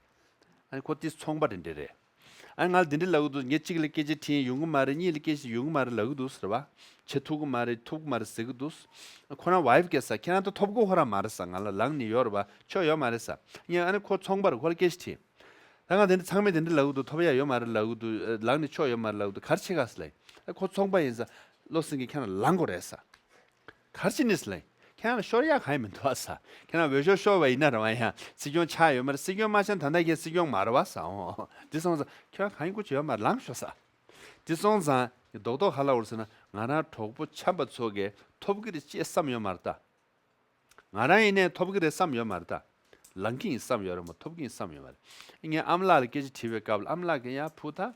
ཨ་ནི་ཁོ་དེ་ཚོང་པ་དེ་འདྲས་རེད། ཨ་ནི་ང་ལ་དེ་འདྲས་ལབ་ཀྱི་འདུག་ངས་གཅིག་ལ་སྐད་ཆ་དྲིས་ཡོང་གི་མ་རེད། གཉིས་ལ་སྐད་ཆ་ཡོང་གི་མ་རེད་ལབ་ཀྱི་འདུག་ཟེར་བ། བྱེད་ཐུབ་ཀྱི་མ་རེད། ཐུབ་ཀྱི་མ་རེད་ཟེར་གྱི་འདུག་ཁོ་རང་ཝའིཕ་གིས་ཟེར། ཁྱེད་རང་ད་ཐོབ་གོ་ཁོ་རང་མ་རེད་ཟེར། ང་ལ་ལངས་ནས་ཡོད་རེད་བ། ཆོ་ཡོད་མ་རེད་ཟེར། ངས་ཨ་ནི་ཁོ་ཚོང་པ་རེད། ཁོ་ལ་སྐད་ཆ་དྲིས། ད་ང་དེ་འདྲ་ཚང་མས་དེ་འདྲ་ལབ་ཀྱི་འདུག་ཐོབ་ཡག་ཡོད་མ་རེད་ལབ་ཀྱི་འདུག་ལངས་ནས་ཆོ་ཡོད་མ་རེད་ལབ་ཀྱི་འདུག་ག་རེ་བྱེད་ག་ཟེར་ལབ་ཡིན། ཨ་ཁོ་ཚོང་པ་ཡིན་ཟེར། བློ་སེང་གེ་ཁྱེད་རང་ལངས་དགོས་རེད་ཟེར། ག་རེ་བྱེད་ནས་ཟེར་ལབ་ཡིན། ཁྱེད་རང་ལ་ཤོར་ཡག་གང་ཡང་མི་འདུག་ཨ་ཟེར། ཁྱེད་རང་འོས་ཤོག་ཤོར་བ་ཡིན་ན་རེད་བ་ཡང་སྲིད་སྐྱོང་ཆགས་ཡོད་མ་རེད། སྲིད་སྐྱོང་མ་ཆགས་ན་ད་ལྟ་ཁྱེད་སྲིད་སྐྱོང་མ་རེད་བ་ཟེར། འོ་དེ་སོང་ཙང་ཁྱོད་རང་གང་ཡང་དགོས་ཀྱི་ཡོད་མ་རེད། ལངས་ཤོག་ཟེར། དེ་སོང་ཙང་རྡོག་རྡོག་ག་ལབ་དགོས་རེད་ཟེར་ན། ང་རང་གྲོགས་པོ་འཆམ་པ་ཚོ་གིས་ཐོབ་ཀྱི་རེད་ཅེས་བསམ་ཡོད་མ་རེད་ད། ང་རང་ཡིན་ནའི་ཐོབ་ཀྱི་རེད་བསམ་ཡོད་མ་རེད་ད། ལངས་ཀྱི་ཡིན་བསམ་ཡོད་རེད་མ། ཐོབ་ཀྱི་ཡིན་བསམ་ཡོད་མ་རེད། ངས་ཨ་མ་ལགས་ལ་སྐད་ཆ་དྲིས་པའི་སྐབས་ལ་ཨ་མ་ལགས་ཀྱིས་ཡ་བུ་ད་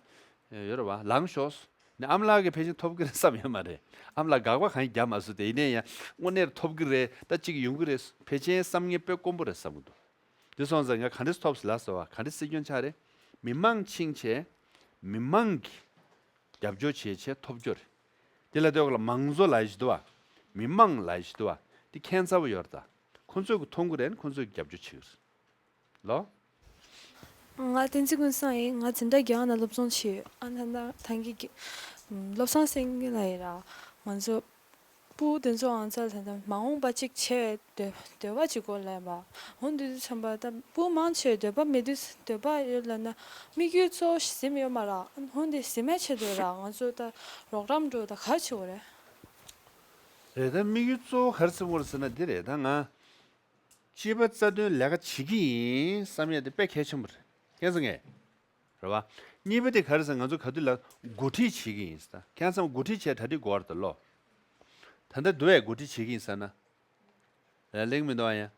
ཡོད་རེད་བ། ལངས་ཤོག་ཟེར། ནས་ཨ་མ་ལགས་ཀྱིས་ཕལ་ཆེར་ཐོབ་ཀྱི་རེད་བསམ་ཡོད་མ་རེད། ཨ་མ་ལགས་དགག་པ་གང་ཡང་རྒྱག་མ་སོང་སྟེ། ཡིན་ནའི་ཡང་དངོས་གནས་ཐོབ་ཀྱི་རེད། ད་གཅིག་ཡོང་གི་རེད། ཕལ་ཆེར་བསམ་ངན་དཔེ་དཀོན་པོ་རེད་བསམ་གྱི་འདུག་དེ་སོང་ཙང་ང་ག་འདྲས་ཐོབ་ཟེར་ལབ་སོང་བ། ག་འདྲས་སྲིད་སྐྱོང་ཆགས་རེད། མི་མང་ཕྱིན་བྱས་མི་མང་གིས་རྒྱབ་སྐྱོར་བྱས་བྱས་ཐོབ་རྒྱུ་རེད། དེ་ལ་དེ་འོག་ལ་མང་གཙོ་ལབ་ཡག་ཅིག་འདུག་བ། མི་མང་ལབ་ཡག་ཅིག་འདུག་བ། དེ་ཁྱད་མཚར་པོ་ཡོད་རེད་ད། ཁོ་ཚོས་ཀྱིས་མཐོང་གི་རེད། ཁོ་ཚོས་ཀྱིས་རྒྱབ་སྐྱོར་བྱེད་ཀྱི་རེད་ལོ། ང་བསྟན་འཛིན་ཀུན་བཟང་ཡིན། ང་འཛིན་གྲྭ་བརྒྱད་པ་ནང་སློབ་སྦྱོང་བྱས་ཡོད། ཨ་ད་ད་ད་གིན་གྱི་བློ་བཟང་སེང་གེ་ལགས་ཡིན་ར། ང་ཚོ་སྤུ་གུ་དེ་ཚོ་ཨང་ཚ་ལ་ད་ད་མ་འོངས་པ་གཅིག་བྱེད་པའི་འདོད་འདོད་པ་གཅིག་དགོས་ལབ་པ། འོ་འདི་དུས་ཙམ་པ་ད་སྤུ་གུ་མང་ཆེ་འདོད་པ་མེད་དུས། འདོད་པ་ཡོད་ལབ་ན་དམིགས་ཡུལ་གཙོ་བོ་ཞིག་ཟིན་ཡོད་མ་རེད། འོ་འདི་ཟིན་མེད་ཆེད་དུ་ར་ང་ཚོ་ད་རོགས་རམ་འགྲོ་ད་ག་རེ་བྱེད་དགོས་རེད། རེད། ད་དམིགས་ཡུལ་གཙོ་བོ་ག་རེ་ཟེར་དགོས་རེད་ཟེར་ན་འདི་རེད། ད་ང་སྤྱི་པའི་རྩ་དོན་ལས་ཀ་བྱེད་ཀྱི་ཡིན་བསམ་ཡག་དེ་དཔེ་གལ་ཆེན་པོ་རེད། མཁྱེན་སོང་ངས། རེད་བ། གཉིས་པ་དེ་ག་རེ་ཟེར། ང་ཚོ་ག་དུས་ལ་འགོ་ཁྲིད་བྱེད་ཀྱི་ཡིན་ཟེར། ད་ཁྱེད་ཚང་འགོ་ཁྲིད་བྱས་གྲ་སྒྲིག་དགོས་རེད་ད་ལོ། ད་ལྟ་འདུག་བས་འགོ་ཁྲིད་བྱེད་ཀྱི་ཡིན་ཟེར་ན། ལ་གླེང་མི་འདུག་ཨ་ཡ།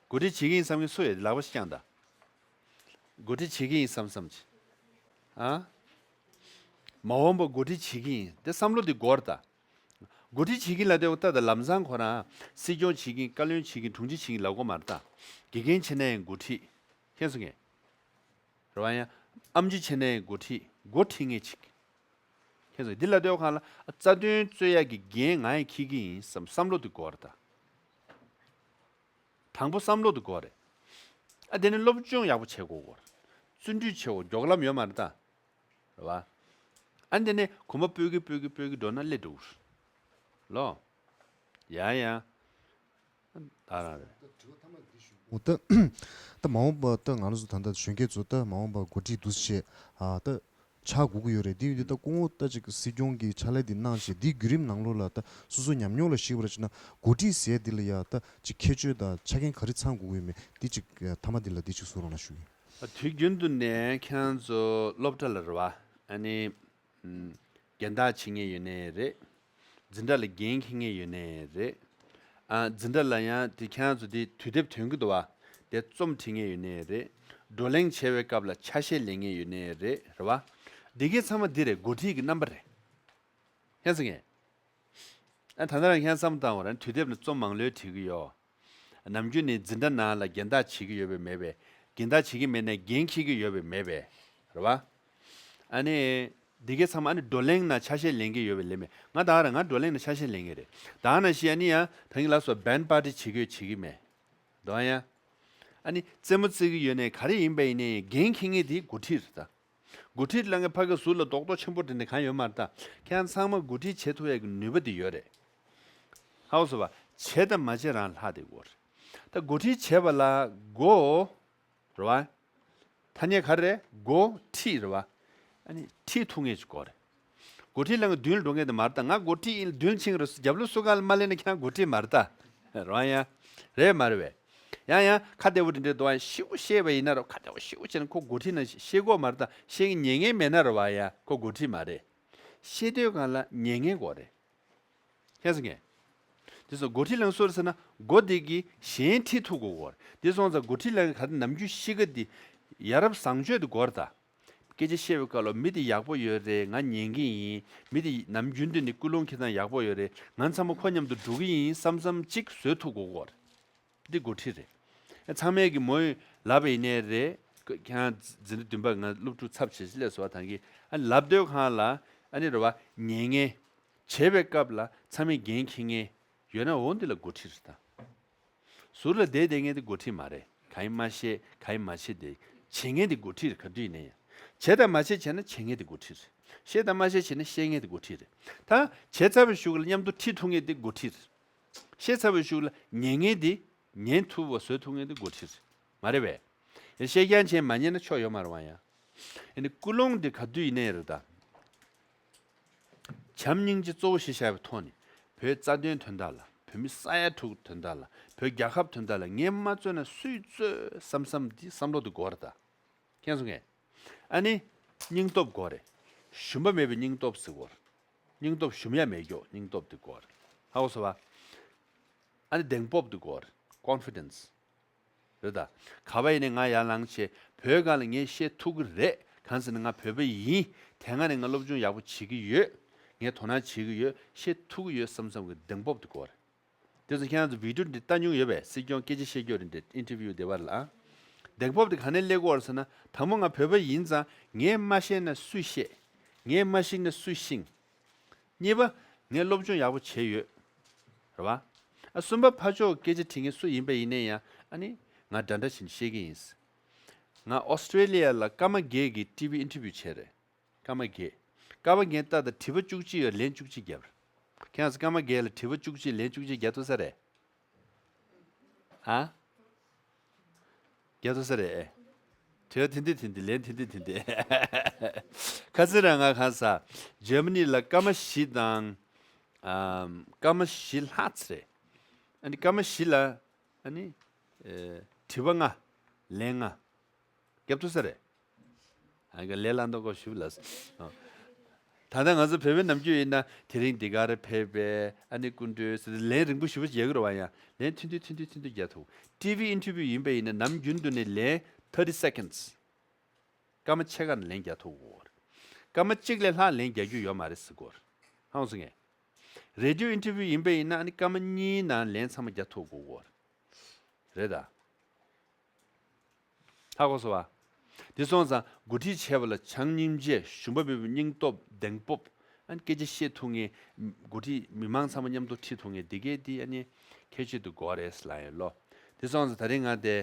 འགོ་ཁྲིད་བྱེད་ཀྱི་ཡིན་བསམ་མཁན་སུ་ཡོད། ལག་པ་ཞིག་བརྐྱངས་དང་། འགོ་ཁྲིད་བྱེད་ཀྱི་ཡིན་བསམ་བསམ་གྱི། ཨ། མ་འོངས་པ་འགོ་ཁྲིད་བྱེད་ཀྱི་ཡིན། དེ་བསམ་བློ་དེ་དགོས་རེད་ད། འགོ་ཁྲིད་བྱེད་ཀྱི་ལབ་དུས་ད་ལྟ་ལམ་སང་ཁོ་རང་སྲིད་སྐྱོང་བྱེད་ཀྱི་ཡིན། བཀའ་བློན་བྱེད་ཀྱི་ཡིན། དྲུང་ཆེ་བྱེད་ཀྱི་ཡིན་ལབ་ཀྱི་ཡོད་མ་རེད་ད། དགེ་རྒན་བྱས་ན་ཡང་འགོ་ཁྲིད། མཁྱེན་སོང་ངས། རེད་བ། ཡང་ཨེམ་ཆི་བྱས་ན་ཡང་འགོ་ཁྲིད། འགོ་ཁྲིད་མཁན་ཅིག་ཁྱེད་ཚོ་འདི་ལ་ལྟོས་གང་ལ་རྩ་དོན་རྩོད་ཡག་གི་འགན་ང་ཡིས་འཁྱེར་གྱི་ཡིན་བསམ་བསམ་བློ་དེ་དགོས་རེད་ད། དང་པོ་བསམ་བློ་དེ་དགོས་རེད། ཨ་དེ་ནི་སློབ་སྦྱོང་ཡག་པོ་བྱེད་དགོས་གོ། བརྩོན་འགྲུས་བྱེད་དགོས། མགྱོགས་ལམ་ཡོད་མ་རེད་ད། རེད་བ། ཨ་འདི་ནི་གོམ་པ་སྤོས་ཀྱི་སྤོས་ཀྱི་སྤོས་ཀྱི་འགྲོ་ན་སླེབས་འགྲོ་གི་རེད། ལོ། ཡ་ཡ། ད་རང་རེད། འོ་ད། ད་མ་འོངས་པ་ད་ང་རང་ཚོ་ད་ལྟ་གཞོན་སྐྱེས་ཚོ་ད་མ་འོངས་པ་འགོ་ཁྲིད་འདུག་སེ་བྱས་ཨ་ད་ཆགས་དགོས་ཀྱི་ཡོད་རེད། འདི་ཡིན་དུས་ད་སྐུ་ངོ་ད་ཅིག་སྲིད་སྐྱོང་གི་ཕྱག་ལས་འདི་གནང་བྱས་འདིའི་བརྒྱུད་རིམ་ནང་ལོགས་ལ་ད་སོ་སོ་ཉམས་མྱོང་ལ་གཞིགས་པར་བྱས་ན་འགོ་ཁྲིད་ཟེར་འདི་ལ་ཡ་ད་ཅིག་ཁྱད་ཆོས་དང་ཆ་རྐྱེན་ག་རེ་ཚང་དགོས་ཀྱི་ཡོད་མེད་འདི་ཅིག་མཐའ་མ་འདི་ལ་འདི་ཅིག་གསུང་རོགས་གནང་ཞུ་གི་ཡིན། དུས་རྒྱུན་དུ་ནས་ཁྱེད་རང་ཚོ་སློབ་གྲྭ་ལ་རེད་བ། ཨ་ནི། ཨམ། རྒན་བདག་བྱེད་མཁན་ཡོད་ནའི་རེད། འཛིན་གྲྭ་ལ་འགན་འཁྱེར་མཁན་ཡོད་ནའི་རེད། ཨ་འཛིན་གྲྭ་ལ་ཡང་དེ་ཁྱེད་རང་ཚོ་དེ་དུས་དེབ་ཐོན་གྱི་འདུག་བ། དེ་རྩོམ་བྲིས་མཁན་ཡོད་ནའི་རེད། བགྲོ་གླེང་བྱེད་པའི་སྐབས་ལ་ཆ་ཤས་ལེན་མཁན་ཡོད་ནའི་རེད། རེད་བ། འདི་གའི་ཚང་མ་འདི་རེད། འགོ་ཁྲིད་ཀྱི་རྣམ་པ་རེད། ཁྱེད་ཚོ་ངས། ཨ་ད་ལྟ་རང་ཁྱེད་བསམ་བཏང་བ་རང་དུས་དེབ་ནས་རྩོམ་མང་ལོས་བྲིས་ཀྱི་ཡོད། ནམ་རྒྱུན་ནས་འཛིན་གྲྭ་ནང་ལ་རྒན་བདག་བྱེད་ཀྱི་ཡོད་པས་མེད་པས། རྒན་བདག་བྱེད་ཀྱི་མེད་ནས་འགན་འཁྱེར་གྱི་ཡོད་པས་མེད་པས། རེད་བ། ཨ་ནི། འདི་གའི་ཚང་མ་ཨ་ནི་བགྲོ་གླེང་ནང་ཆ་ཤས་ལེན་གྱི་ཡོད་པས་ལེན་མེད། ང་ད་ག་རང་ང་བགྲོ་གླེང་ནང་ཆ་ཤས་ལེན་གྱི་རེད། ད་ག་ནང་བཞིན་ཨ་ནི་ཡང་ད་གིན་ལ་སོགས་བན་པར་ཊི་བྱེད་ཀྱི་ཡོད་བྱེད་ཀྱི་མེད། དོ་ཡ། ཨ་ནི་རྩེད་མོ་རྩེ་གི་ཡོད་ནའི་ག་རེ་ཡིན་པ་ཡིན་ནའི་འགན་འཁྱེར་མཁན་དེ་འགོ་ཁྲིད་རེད་ད། འགོ་ཁྲིད་ལ་ངས་ཕ་གི་ཟུར་ལ་རྡོག་རྡོག་ཆེན་པོ་དེ་འདྲ་གང་ཡོད་མ་རེད་ད། ཁྱེད་རང་ཚང་མ་འགོ་ཁྲིད་བྱེད་ཐུབ་ཡག་གི་ནུས་པ་དེ་ཡོད་རེད། ཧ་གོ་སོང་བ། བྱེད་དང་མ་བྱེད་རང་ལྷག་དེ་གོ་རེད། ད་འགོ་ཁྲིད་བྱེད་པ་ལ་འགོ། རེད་བ། ཐ་སྙད་ག་རེ་རེད། འགོ་ཁྲིད་རེད་བ། ཨ་ནི་ཁྲིད་ཐུབ་མཁན་ཅིག་དགོས་རེད། འགོ་ཁྲིད་ལ་ང་མདུན་ལ་འགྲོ་མཁན་དེ་མ་རེད་ད། ང་འགོ་ཁྲིད་ཡིན་ལ་མདུན་ལ་ཕྱིན་གི་རེད། རྒྱབ་ལོགས་སུ་གང་ལ་མ་སླེབས་ན་ཁྱེད་རང་འགོ་ཁྲིད་མ་རེད་ད། རེད་བ་ཡ། རེད་མ་རེད་བས། ཡང་ཡང་ཁ་བདེ་བོ་དེ་འདྲའི་འདུག་ཨ། ཤི་བོ་བཤད་པ་ཡིན་ན་རེད། ཁ་བདེ་བོ་ཤི་བོ་བྱས་ན་ཁོ་འགོ་ཁྲིད་ན་བཤད་དགོས་མ་རེད་ད། བཤད་ཀྱི་ཉན་མཁན་མེད་ན་རེད་བ་ཡ། ཁོ་འགོ་ཁྲིད་མ་རེད། བཤད་དུས་གང་ལ་ཉན་མཁན་དགོས་རེད། ཁྱེད་ཚོ་ངས། དེ་སོང་འགོ་ཁྲིད་ལང་སོར་ཟེར་ན་འགོ་དེ་གི་གཞན་ཁྲིད་ཐུབ་དགོས་གོ། དེ་སོང་ཙང་འགོ་ཁྲིད་ལང་ག་རེ་ནམ་རྒྱུན་གཤིས་ཀ་དེ་ཡ་རབས་བཟང་སྤྱོད་དེ་དགོས་རེད་ད། སྐད་ཆ་བཤད་པའི་སྐབས་ལ་མི་དེ་ཡག་པོ་ཡོད་རེད། ང་ཉན་གི་ཡིན། མི་དེ་ནམ་རྒྱུན་དུ་ནི་ཀུན་སློང་འཁྱེར་སྟངས་ཡག་པོ་ཡོད་རེད། ང་ཚང་མ་ཁོ་མཉམ་དུ་འགྲོ་གི་ཡིན་བསམ་བསམ་གཅིག་བཟོས་ཐུབ་དགོས་གོ། འདི་འགོ་ཁྲིད་རེད། ཚང་མས་ཀྱི་མོས་ལབ་པ་ཡིན་ནའི་རེད། ཁྱེད་རང་འཛིན་གྲྭ་བདུན་པ་ང་སློབ་ཕྲུག་ཚབ་བྱེད་ཅི་ལས་སོ་བ་དང་གི་ཨ་ནི་ལབ་སྡོད་ཁང་ལ་ཨ་ནི་རེད་བ་ཉན་མཁན། བྱེད་པའི་སྐབས་ལ་ཚང་མས་འགན་འཁྱེར་མཁན་ཡོད་ན་འོ་འདི་ལ་འགོ་ཁྲིད་རེད་ད། ཟུར་ལ་བསྡད་བསྡད་མཁན་དེ་འགོ་ཁྲིད་མ་རེད། གང་ཡིན་མ་ཤེས་གང་ཡིན་མ་ཤེས་དེ་བྱེད་མཁན་དེ་འགོ་ཁྲིད་རེད། ག་དུས་ཡིན་ན་ཡང་བྱེད་དང་མ་བྱེད་བྱས་ན་བྱེད་མཁན་དེ་འགོ་ཁྲིད་རེད། ཤེས་དང་མ་ཤེས་བྱས་ན་ཤེས་མཁན་དེ་འགོ་ཁྲིད་རེད། ད་བྱེད་ཚར་བའི་གཞུག་ལ་མཉམ་དུ་ཁྲིད་ཐུབ་མཁན་དེ་འགོ་ཁྲིད་རེད། ཤེས་ཚར་བའི་གཞུག་ལ་ཉན་མཁན་དེ་ཉན་ཐུབ་པ་བཟོ་ཐུབ་མཁན་དེ་འགོ་ཁྲིད་རེད། མ་རེད་པས། ཡང་བཤད་རྐྱང་བྱས་མ་ཉན་ན་ཆོ་ཡོད་མ་རེད་བ་ཡང་། ཨ་ནི་ཀུན་སློང་དེ་ག་དུས་ཡིན་ནའི་རེད་ད། བྱམས་སྙིང་རྗེ་གཙོ་བོ་གཞི་བཞག་པའི་ཐོག་ནས་བོད་རྩ་དོན་དོན་དག་ལ་བོད་མི་ས་ཡ་དྲུག་དོན་དག་ལ་བོད་རྒྱལ་ཁབ་དོན་དག་ལ་ངས་མ་རྩོད་ན་སུས་རྩོད་བསམ་བསམ་འདི་བསམ་བློ་དེ་དགོས་རེད་ད། མཁྱེན་སོང་ངས། ཨ་ནི། སྙིང་སྟོབས་དགོས་རེད། ཞུམ་པ་མེད་པའི་སྙིང་སྟོབས་ཟེར་དགོས་རེད། སྙིང་སྟོབས་ཞུམ་ཡ་མེད་མགྱོགས་སྙིང་སྟོབས་དེ་དགོས་རེད། ཧ་གོ་སོང་བ། ཨ་ནི་གདེང་སྤོབས་དེ་དགོས་རེད། ཀོན་ཕི་ཌེན་སི། རེད་ད། ག་པ་ཡིན་ནའི་ང་ཡར་ལངས་བྱས་བོད་སྒང་ལ་ངས་བཤད་ཐུབ་ཀྱི་རེད། གང་ཟེར་ན་ང་བོད་པ་ཡིན། དེ་སྔ་ནས་ང་སློབ་སྦྱོང་ཡག་པོ་བྱེད་ཀྱི་ཡོད། ངས་དོ་སྣང་བྱེད་ཀྱི་ཡོད། བཤད་ཐུབ་ཀྱི་ཡོད་བསམ་བསམ་གྱི་གདེང་སྤོབས་དེ་དགོས་རེད། དེ་ཚོ་ཁྱེད་རང་ཚོ་བི་ཌིའོ་འདི་ལྟ་མྱོང་ཡོད་པས། སྲིད་སྐྱོང་སྐད་ཆ་བཤད་རྒྱུ་རེད་འདྲ་ཨིན་ཊར་བིའུ་དེ་བར་ལ་ཨ། གདེང་སྤོབས་དེ་ག་ནས་སླེབས་ཀྱི་ཡོད་རེད་ཟེར་ན། དང་པོ་ང་བོད་པ་ཡིན་ཙང་ངས་མ་ཤེས་ན་སུས་ཤེས། ངས་མ་ཤེས་ན་སུས་ཤེས། གཉིས་པ། ངས་སློབ་སྦྱོང་ཡག་པོ་བྱས་ཡོད། རེད་བ། ཨ་གསུམ་པ་ཕར་ཕྱོགས་སྐད་ཆ་དྲི་མཁན་སུ་ཡིན་པ་ཡིན་ནའི་ཡང་ཨ་ནི། ང་འདྲ་འདྲ་བྱས་ནས་བཤད་ཀྱི་ཡིན། ང་ཨོ་སི་ཀྲེ་ལི་ཡ་ལ་སྐར་མ་བརྒྱད་ཀྱི་ཊི་ཝི་ཨིན་ཊར་བིའུ་བྱས་རེད། སྐར་མ་བརྒྱད། སྐར་མ་བརྒྱད་ལྟ་དང་དྲི་བ་བཅུ་གཅིག་ཡོད། ལན་བཅུ་གཅིག་བརྒྱབ། ཁྱེད་རང་ཚོ་སྐར་མ་བརྒྱད་ལ་དྲི་བ་བཅུ་གཅིག་ལན་བཅུ་གཅིག་རྒྱག་ཐུབ་ས་རེད། ཨ། རྒྱག་ཐུབ་ས་རེད། དྲི་བ་དེ་འདྲ་དེ་འདྲ་ལན་དེ་འདྲ་དེ་འདྲ། ཁ་སང་རང་ང་གང་ཟག་འཇར་མ་ནི་ལ་སྐར་མ་བཞི་དང་། ཨམ། སྐར་མ་བཞི་ལྷག་ཙམ་རེད། ཨ་ནི་སྐར་མ་བཞི་ལ། ཨ་ནི། ཨེ། དྲི་བ་ལྔ། ལན་ལྔ། རྒྱབ་ཐུབ་ས་རེད། ཨ་ནི་ལས་སླ་མདོག་ཁ་པོ་ཞུ་ལ། ད་ལྟ་ང་ཚོ་བོད་པའི་ནམ་རྒྱུན་ཡིན་ན་དེ་རིང་འདི་ག་རེ་ཕེབས་པས། ཨ་ནི་སྐུ་མགྲོན་ཟེར་ལན་རིང་པོ་ཞེ་པོ་ཅིག་རྒྱག་གི་རེད་བ། ཡང་ལན་ཐུང་ཐུང་ཐུང་ཐུང་ཐུང་ཐུང་རྒྱག་ཐུབ། ཊི་ཝི་ཨིན་ཊར་བིའུ་ཡིན་པ་ཡིན་ན་ནམ་རྒྱུན་དུ་ནས་ལན་thirty seconds། སྐར་མ་ཕྱེད་ཀ་ནང་ལན་རྒྱག་ཐུབ་དགོས། སྐར་མ་གཅིག་ལས་ལྷག་ལན་རྒྱག་རྒྱུ་ཡོད་མ་རེད་ཟེར་གོ། ཧང་སོང་ངས། རེ་ཌི་ཡོ་ཨིན་ཊར་བིའུ་ཡིན་པ་ཡིན་ན་ཨ་ནི་སྐར་མ་གཉིས་ནང་ལན་ཚང་མ་རྒྱག་ཐུབ་དགོས་གོ། རེད་ད། ཧ་གོ་སོང་བ། དེ་སོང་ཙང་འགོ་ཁྲིད་བྱས་པ་ལ་བྱམས་སྙིང་རྗེ། ཞུམ་པ་མེད་པའི་སྙིང་སྟོབས། གདེང་སྤོབས། ཨ་ནི་སྐད་ཆ་བཤད་ཐུབ་མཁན། འགོ་ཁྲིད་མི་མང་ཚང་མ་མཉམ་དུ་ཁྲིད་ཐུབ་མཁན་དེ་གས་དེ་ཨ་ནི་ཁྱད་ཆོས་དེ་དགོས་རེད་ལབ་ཡོད་ལོ། དེ་སོང་ཙང་ད་རིང་ང་དེ་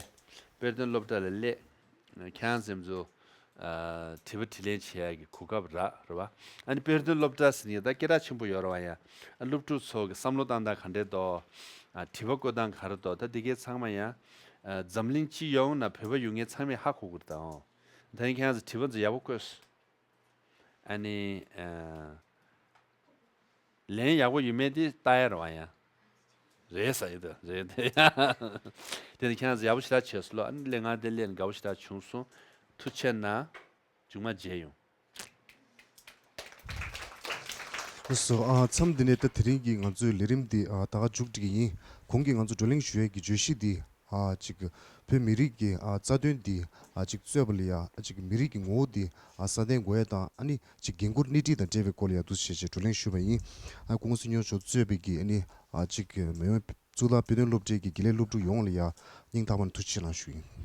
དཔེ་སྟོན་སློབ་གྲྭ་ལ་སླེབས། ཁྱེད་རང་ཚོ་ཨ་དྲི་བ་དྲིས་ལན་བྱེད་ཡག་གི་གོ་སྐབས་རག་རེད་བ། ཨ་ནི་དཔེ་སྟོན་སློབ་གྲྭ་ཟེར་མཁན་ད་སྐད་གྲགས་ཆེན་པོ་ཡོད་རེད་བ། ཡ་ཨ་སློབ་ཕྲུག་ཚོ་གི་བསམ་བློ་བཏང་སྟངས་ག་འདྲས་འདུག་ཨ་དྲི་བ་བཀོད་སྟངས་ག་རེ་འདུག་ད་དེ་གས་ཚང་མ་ཡ་ཨ་འཛམ་གླིང་སྤྱི་ཡོངས་ན་བོད་པ་ཡོད་མཁན་ཚང་མས་ཧ་གོ་གི་རེད་ད། ཨོ་ད་ཡིན་ཁྱེད་རང་ཚོ་དྲི་བ་ཚོ་ཡག་པོ་བཀོད། ཨ་ནི་ཨ་ལན་ཡག་པོ་ཡོད་མེད་དེ་ལྟ་ཡ་རེད་བ། ཡ་རེད་ཟེར་ཡོད་དོ། རེད་དེ། དེ་ནི་ཁྱེད་རང་ཚོ་ཡག་པོ་ཞེ་དྲག་བྱས་སོང་ལོ། ཨ་ནི་ལས་ང་དེ་ལས་དགའ་པོ་ཞེ་དྲག་བྱུང་སོང་། ཐུགས་རྗེ་གནང་། མཇུག་མ་མཇལ་ཡོང་། ལགས་སོ། ཨ་མཚམས་འདི་ནས་ད་དེ་རིང་གི་ང་ཚོའི་ལས་རིམ་འདི་ཨ་ད་ག་མཇུག་སྒྲིལ་གྱི་ཡིན། གོང་གི་ང་ཚོ་བགྲོ་གླེང་ཞུ་ཡས་ཀྱི་བརྗོད་གཞི་འདི་ཨ་ཅིག་བོད་མི་རིགས་ཀྱི་ཨ་རྩ་དོན་འདི་ཨ་ཅིག་རྩོད་པ་ལ་ཡ་ཨ་ཅིག་མི་རིགས་ཀྱི་ངོ་བོ་འདི་ཨ་སྲ་བརྟན་དགོས་ཡས་དང་། ཨ་ནི་ཅིག་འགན་ཁུར་སྣེ་ཁྲིད་དང་འབྲེལ་བའི་སྐོར་ལ་ཡ་འདུག་སེ་བྱས་བྱས་བགྲོ་གླེང་ཞུས་པ་ཡིན། ཨ་སྐུ་ངོ་སྲིད་སྐྱོང་མཆོག་གཙོས་པའི་གི་ཨ་ནི་ཨ་ཅིག་མི་དབང་གཙུག་ལག་དཔེ་སྟོན་སློབ་གྲྭའི་གི་དགེ་ལས་སློབ་ཕྲུག་ཡོངས་ལ་ཡ་སྙིང་ཐག་པ་ནས་ཐུགས་རྗེ་ཆེ་གནང་ཞུ་ཡིན།